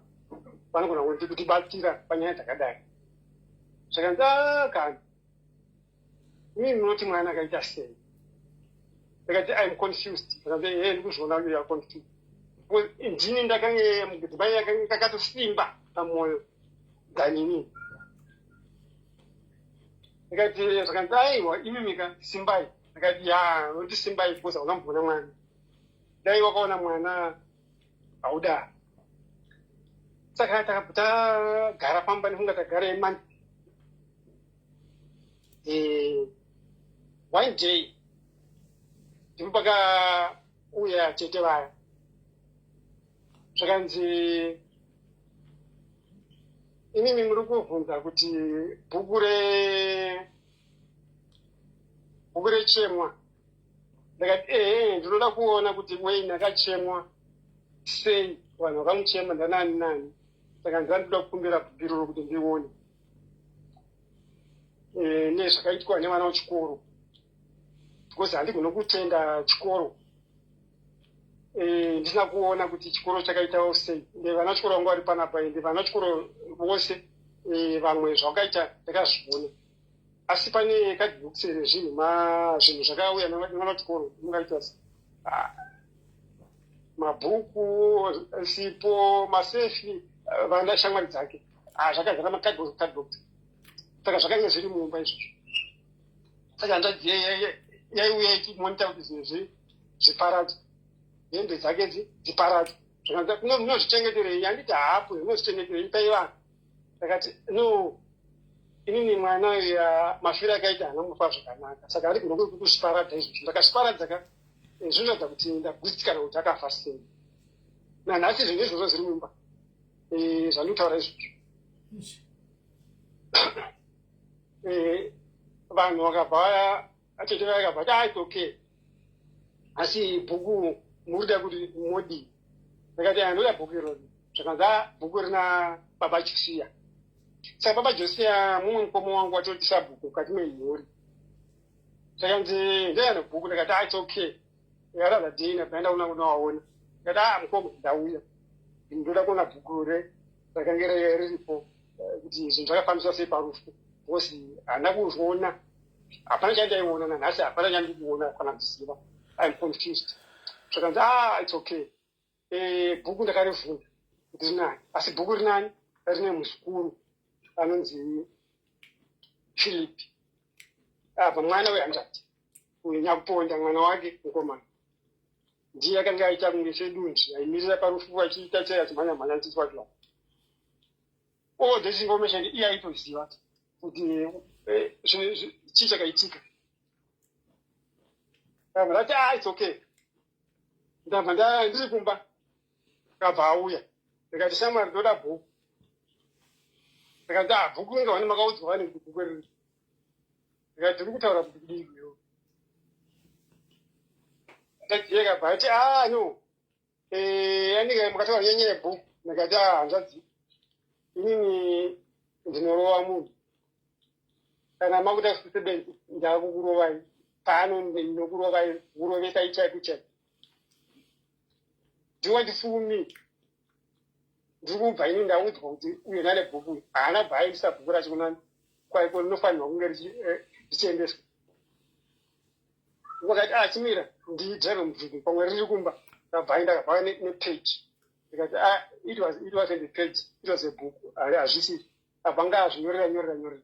vanogona kutibatsira panyaya dzakadai zvakanzi ah, kana imi munoti mwana akaita sei ndakati im confused akanzi ee ndikuzviona uyo ya confused ndini ndakange mudzimai yakange kakatosimba pamwoyo than inini ndikati zvakanzi aiwa imimika simbai ndikati ya unoti simbai because hauna mboona mwana dai wakaona mwana hauda saka tagara pamba nekunga tagara emani eh, one day ndipo pakauya tete vaya zvakanzi imimi muri kuvhunza kuti bhuku re bhuku rechemwa ndakati ehe ndinoda kuona kuti wayne akachemwa sei vanhu vakamuchema ndanani nani saka ndira ndinoda kukumbira bhuku iroro kuti ndione e, nezvakaitwa nevana vechikoro because handigone kutenda chikoro eh, ndisina kuona kuti chikoro chakaitawo sei ende vana chikoro vangu vari panapa ende vana chikoro vose eh, vamwe zvavakaita ndakazviona asi pane kadhibhokisi rezvinhu zvinhu zvakauya nevana chikoro mungaita se ah, mabhuku sipo masefi eh, vana shamwari dzake ah, zvakazara makadhibhokisi saka zvakanga zviri mumba izvozvo saka hanzvadzi yaiuya ichimonita kuti zvinhu zviparadzwe hembe dzake dziparadzwe zvakanzi munozvichengeterei handiti haapo munozvichengeterei pai vanhu ndakati no inini mwana uya mafiro akaita haana mufa zvakanaka saka ari kuno kuzviparadza izvozvo ndakazviparadza ka eh, zvinoratidza kuti ndagutsikana kuti akafa sei nanhasi zvinhu izvozvo zviri mumba eh, zvandikutaura izvozvo eh, vanhu vakabva atete vakabva ti ah, okay asi bhuku murikuda kuti modii ndakati andoda bhuku irori zvakanzi ah, bhuku rina baba josiya saka baba josiya mumwe mukoma wangu watotisa bhuku mukati memhuri zvakanzi ndeyano bhuku ndakati ah, it's okay ndikaratidza dina paenda kuna kunovaona ndikati ah mukoma ndauya ndoda kuona bhuku re rakange riripo eh, kuti zvinhu zvakafambiswa sei parufu because handina kuzviona hapana chandaiona nanhasi hapana chandikuona kana kuziva im confused zvakanzi ah its okay eh, bhuku ndakarivhunza kuti rinani asi bhuku rinani rine muzukuru anonzi philip apa mwana wehanzvadzi uyu nyakuponda mwana wake mukomana. Ndiye akanga aita kunge sedunzvi, aimirira parufu achiita chai, achimhanya mhanya achiitwa. All this information iye aitoziva kuti chii chakaitika. Ndabva ndati, "Ah, it's okay." Ndabva ndiri kumba, kabva auya. Ndikati, "Shamwari, ndoda bhuku." Ndikati, "Ah, bhuku inga vane makaudzwa vane kuti bhuku riri." Ndikati, "Uri kutaura kuti kudii iwewe?" Ndajeka bva ati, "Ah, no, anike makataura nyanya yebhuku." Ndikati, "Ah, hanzvadzi, inini ndinorova munhu. Kana makuita sebenzi, ndakukurovai pano, ndinokurovai, kurovesai chaiko chaiko. Do you want to fool me? Ndiri kubva ini ndaudzwa kuti uyo nane bhuku, haana bva aendesa bhuku racho kunani kwaiko rinofanirwa kunge richiendeswa." Vakati, "Ah, chimira ndidrive mubvuku, pamwe riri kumba." Ndabva aenda, akabva nepage. Ndikati, "Ah, it wasn't a page, it was a book. Hazvisi." Abva nga azvinyorera nyorera nyorera.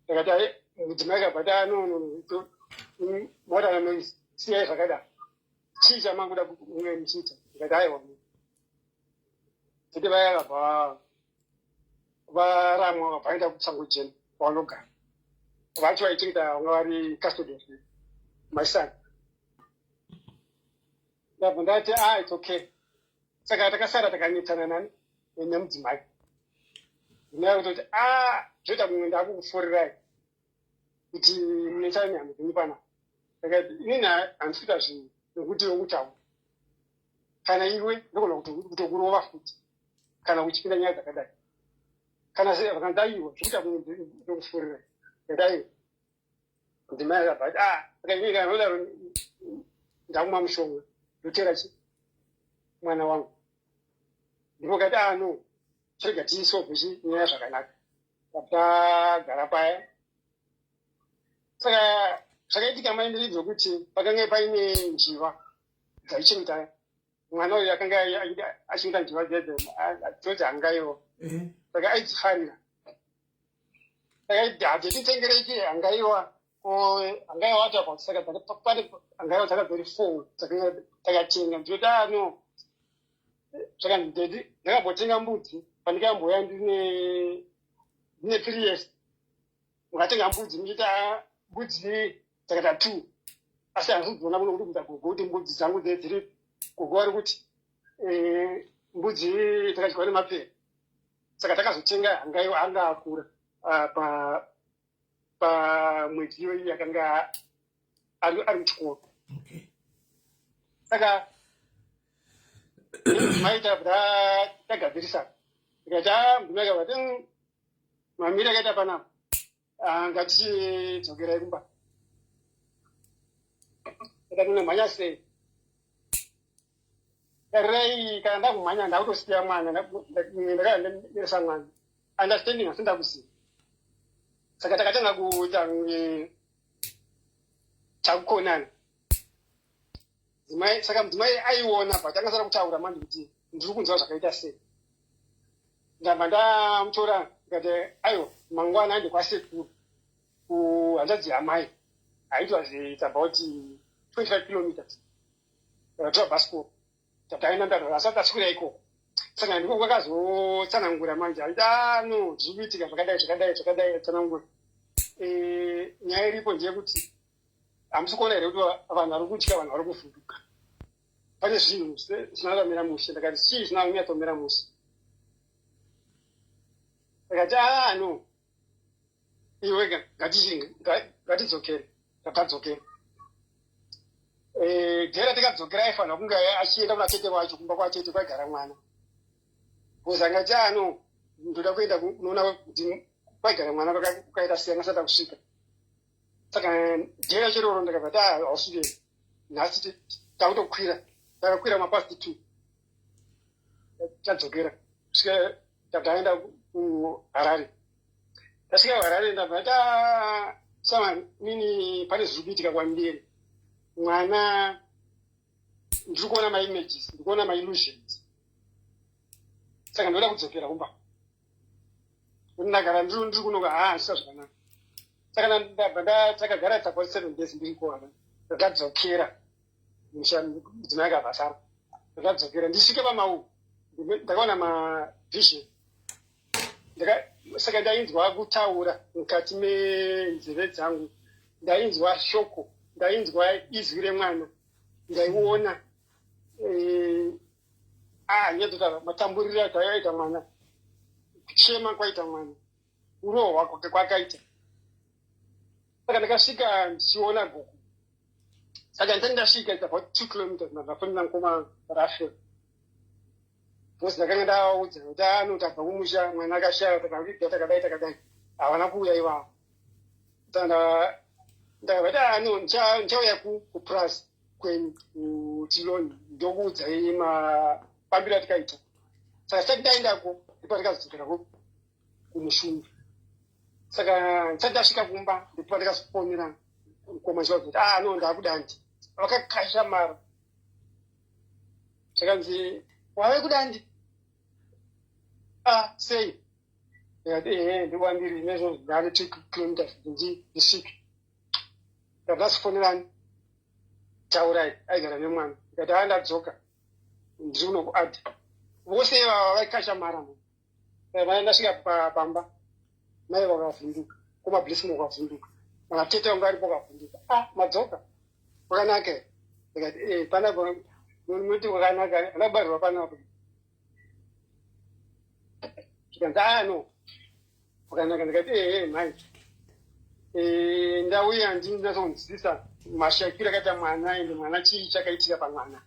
Ndakati, "Ai." Mudzimai kabva ati, "Ah, no, no, no, motana noise, siyai zvakadaro. Chii chamanguda kunge muchiita?" Ndikati, "Aiwa." Tete vaya vakabva varamwa, vakabva vaenda kusango jena kwavanogara. Vacho vaichengeta vanga vari custody of my son. Ndabva ndati, "Ah, it's okay." Saka takasara takanetsana nani nemudzimai. Ndinaya kutoti, "Ah, zvoita mumwe ndakukufurirai kuti munetsana nehama dzenyu panapa." Ndakati, "Inini handisi kuita zvinhu nekuti wokutaura kana iwe ndogona kutokurova futi kana uchipinda nyaya dzakadai." Kana se vakanzi, "Aiwa, zvekuita mumwe ndokufurirai." Ndakati, "Aiwa." Mudzimai akabva ati, "Ah." Saka inini kana nodaro ndakumwa mushonga, ndotera chi mwana wangu. Ndipokati, "Ah, no, chirega tisolve chi nyaya zvakanaka." Tagara paya. Saka zvakaitika maenderedzo kuti pakanga paine njiva dzaichengeta mwana uyu. Akanga achengeta njiva dzodzi hangaiwa. Saka aidzifarira. Saka hatititengerei hangaiwa, hangaiwa wacho. Saka pane hangaiwa dzaka dziri four dzakanga takatenga. Ndinoti, "Ah, no." Saka ndedi ndakambotenga mbudzi pandikamboya ndine 3 years. Mukatenga mbudzi muchiita, "Ah, mbudzi dzakaita two, asi handizodziona kuno kuti gogo kuti mbudzi dzangu dziri." Gogo vari kuti, "Mbudzi dzakadyiwa nemapere." Saka takazotenga hangaiwa anga akura, ah, pamwedzi iyoyi yakanga ari muchikoro. Saka mudzimai tabva tagadzirisa. Tikati, "Ah," mudzimai akati, "Mamiri akaita panapa. Ah, ngatichidzokerai kumba." Saka tinomhanya sei? Tarirai, kana ndakumhanya ndakutosiya mwana, ndakaenderesa mwana. Understanding asi ndakuziva. Saka takatanga kuita kunge takukonana. Dzimai, saka mudzimai aiona, but angasara kutaura manje kuti ndiri kunzwa zvakaita sei. Ndabva ndamutora, ndikati, "Aiwa, mangwana ande kwasekuru kuhanzvadzi yamai." Haitwa, it's about 25 kilometers. Ndakatora bhasikoro, tataenda. Ndati asati aswira ikoko. Saka ndiko kwakazotsanangura manje, aiti, "Ah, no, zviri kuitika zvakadai, zvakadai, zvakadai." Tsanangura. Nyaya iripo ndeyekuti hamusi kuona here kuti vanhu vari kutya, vanhu vari kuvhunduka, pane zvinhu zvisina mushe. Ndakati, "Chii zvisina kunyatsomira mushe?" Ndakati, "Ah, no, iwe ngatidzokere." Tatadzokera dhera. Tikadzokera, aifanira kunge achienda kuna tete wacho, kumba kwatete kwaigara mwana, because angati, "Ah, no, ndoda kuenda kunoona kuti kwaigara mwana kwaita sei." Angasati kusvika. Saka dhera chiroro ndakabva ta hausvike nhasi, takutokwira. Takakwira mapast 2, tadzokera svika tataenda kuHarare. Tasvika kuHarare, ndabva ta sama nini, pane zviri kuitika kwandiri. Mwana, ndiri kuona maimages, ndiri kuona maillusions, saka ndoda kudzokera kumba kuti ndagara ndiri kunoka. Haa, handisina zvakanaka. Saka ndabva takagara about 7 days ndiri kuwana. Ndadzokera. Musha mudzimai akabva asara. Ndakadzokera ndisvike pamau ndakaona mavision saka ndainzwa kutaura mukati menzeve dzangu, ndainzwa shoko, ndainzwa izwi remwana, ndaiona eh, ah, nyatotaura matamburiro akaita mwana, kuchema kwaita mwana, kurohwa kwakaita. Saka ndakasvika ndichiona gogo. Saka ndisati ndasvika, it's about 2 kilometers, ndafonera mukoma Rafael because ndakanga ndavaudza kuti ano tabva kumusha, mwana akashaya, takaviga takadai takadai. Havana kuuya ivavo. Saka ndakavati, ano ndichauya kupurazi kwenyu kutiloni, ndokuudzai mafambiro atikaita. Saka tisati ndaendako ndipo ndikazodzokera kumushumba. Saka ndisati ndasvika kumba ndipo ndikazofonera mukoma chivaudza kuti, ah no, ndakudandi. Vakakasha mara, zvakanzi, "Wave kudandi? Ah, sei?" Ndikati, "Ehe, ndikwandiri nezvo, ndane 2 kilometers kuti ndisvike." Ndabva sifonerani Taurai, aigara nemwana. Ndikati, "Haa, ndadzoka, ndiri kuno kuadha." Vose ivava vaikasha mara. Ndasvika pamba, mai vakavhunduka, kumablessing wakavhunduka, vanatete vangu varipo vakavhunduka. "Ah, madzoka, kwakanaka here?" Ndikati, "E, panapa munoti kwakanaka, anabarirwa panapa." Zvikanzi, "Ah no, kwakanaka." Ndikati, "Ehe mhai, ndauya ndinyatsonzwisisa mashakiro akaita mwana, ende mwana chii chakaitika pamwana,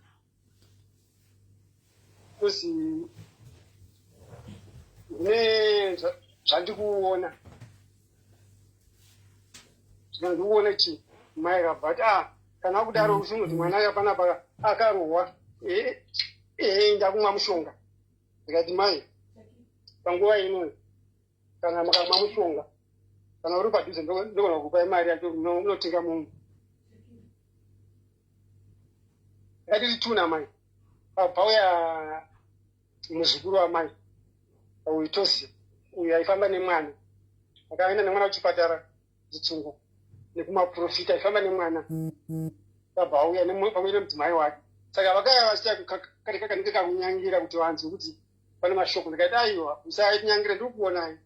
because ndine zvandikuona." Zvandikuona chi, mai akabva ati, "Ah, kana kudaro usinoti mwana aka panapa akarohwa, ehe, ndakumwa mushonga." Ndikati, "Mai, panguva ino kana mukamwa mushonga, kana uri padhuze ndogona kukupai mari yacho unotenga mumwe." Ndakati tuna mai, pauya muzukuru wamai uyu Tozi uyu, aifamba nemwana, akaenda nemwana kuchipatara chitsungo nekumaprofita, aifamba nemwana. Kabva auya pamwe nemudzimai wake. Saka vakauya vachiita kanenge kakunyangira kuti vanzwe kuti pane mashoko. Ndikati, "Aiwa, musatinyangira, ndiri kuonai,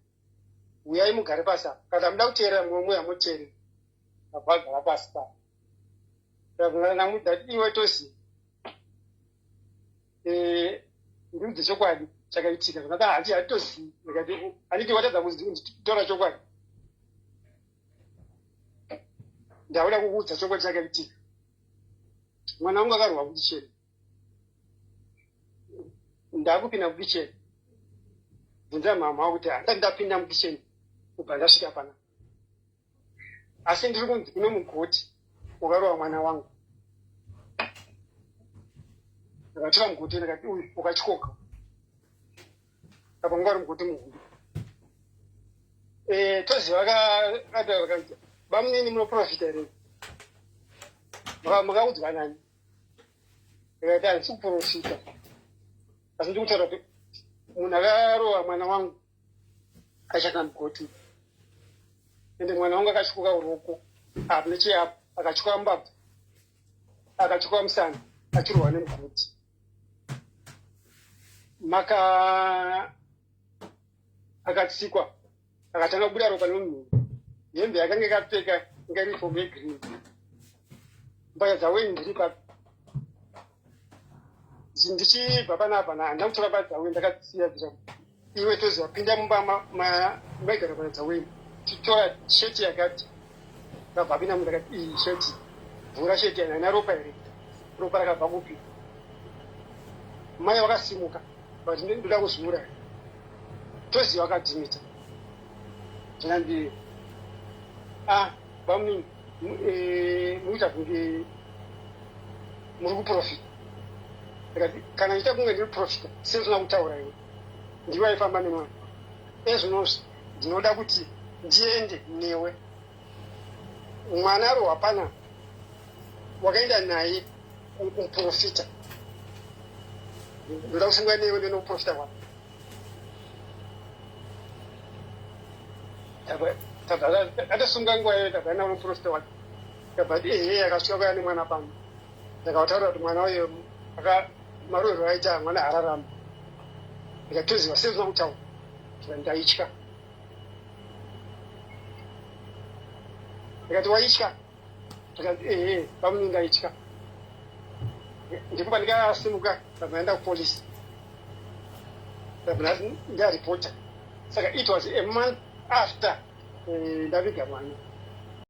uyai mugare pasi apa. Kana muda kuteerera mumwe muteerera." Abva agara pasi pa. Ndati, "Iwe Tozi, ndiudze chokwadi chakaitika." Ndakati, "Hati hatitozivi." Ndikati, "Handiti watadza kutaura chokwadi? Ndauda kukuudza chokwadi chakaitika. Mwana wangu akarwa kukicheni, ndakupinda mukicheni. Bvunza mama kuti handisati ndapinda mukicheni kubva ndasvika pana, asi ndiri kunzi kune mugoti wakarova mwana wangu. Ndakatora mugoti, ndakati, uyu wakatyoka apa, unga uri mugoti muhombe." Toziva vakati, "Bamunini, munoprofita here? Makaudzwa nani?" Ndikati, "Handisi kuprofita, asi ndiri kutaura kuti munhu akarova mwana wangu achaka mugoti, ende mwana wangu akatyoka ruoko apo necheapo, akatyoka mbabvu, akatyoka musana, achirohwa nemugoti. Maka akatsikwa, akatanga kubuda ropa nemumhino. Hembe yakanga ikapfeka inga uniform yegreen, mbatya dzaweni ndiri papi. Ndichibva panapa handina kutora mbatya dzaweni, ndakadzisiya dzira. Iwe Toziva, pinda mumba maigara mbatya dzaweni, titora sheti yakati." Ndabva apinda mumba, ndakati, "Iyi sheti, vhura sheti yana, haina ropa here? Ropa rakabva kupi?" Mai vakasimuka vati, "Ndoda kuzviuraya." Toziva akadhimita. Zvinanzi, "Ah, bamunini, mukuita kunge muri kuprofita." Ndikati, "Kana ndichita kunge ndiri profita, sezvina kutaura iwe, ndiwe aifamba nemwana. Ezvinozvi ndinoda kuti ndiende newe. Mwana arohwa pana, wakaenda naye kumuprofita. Ndoda kusungwa newe ndenomuprofita wako." Tabva atasunga nguva iyoyo, tabva namuprofita wake. Tabva ti, "Ehe, akasvika kuya nemwana pano." Ndakavataurira kuti mwana uyo maroverwo aita mwana haararama. Ndikatoziva sei usina kutaura? Ndikati ndaitya. Ndikati waitya? Ndikati ehe bamuni ndaitya. Ndipo pandikasimuka ndabva ndaenda kupolisi. Ndabva ndaripota. Saka it was a month after eh, ndaviga mwana.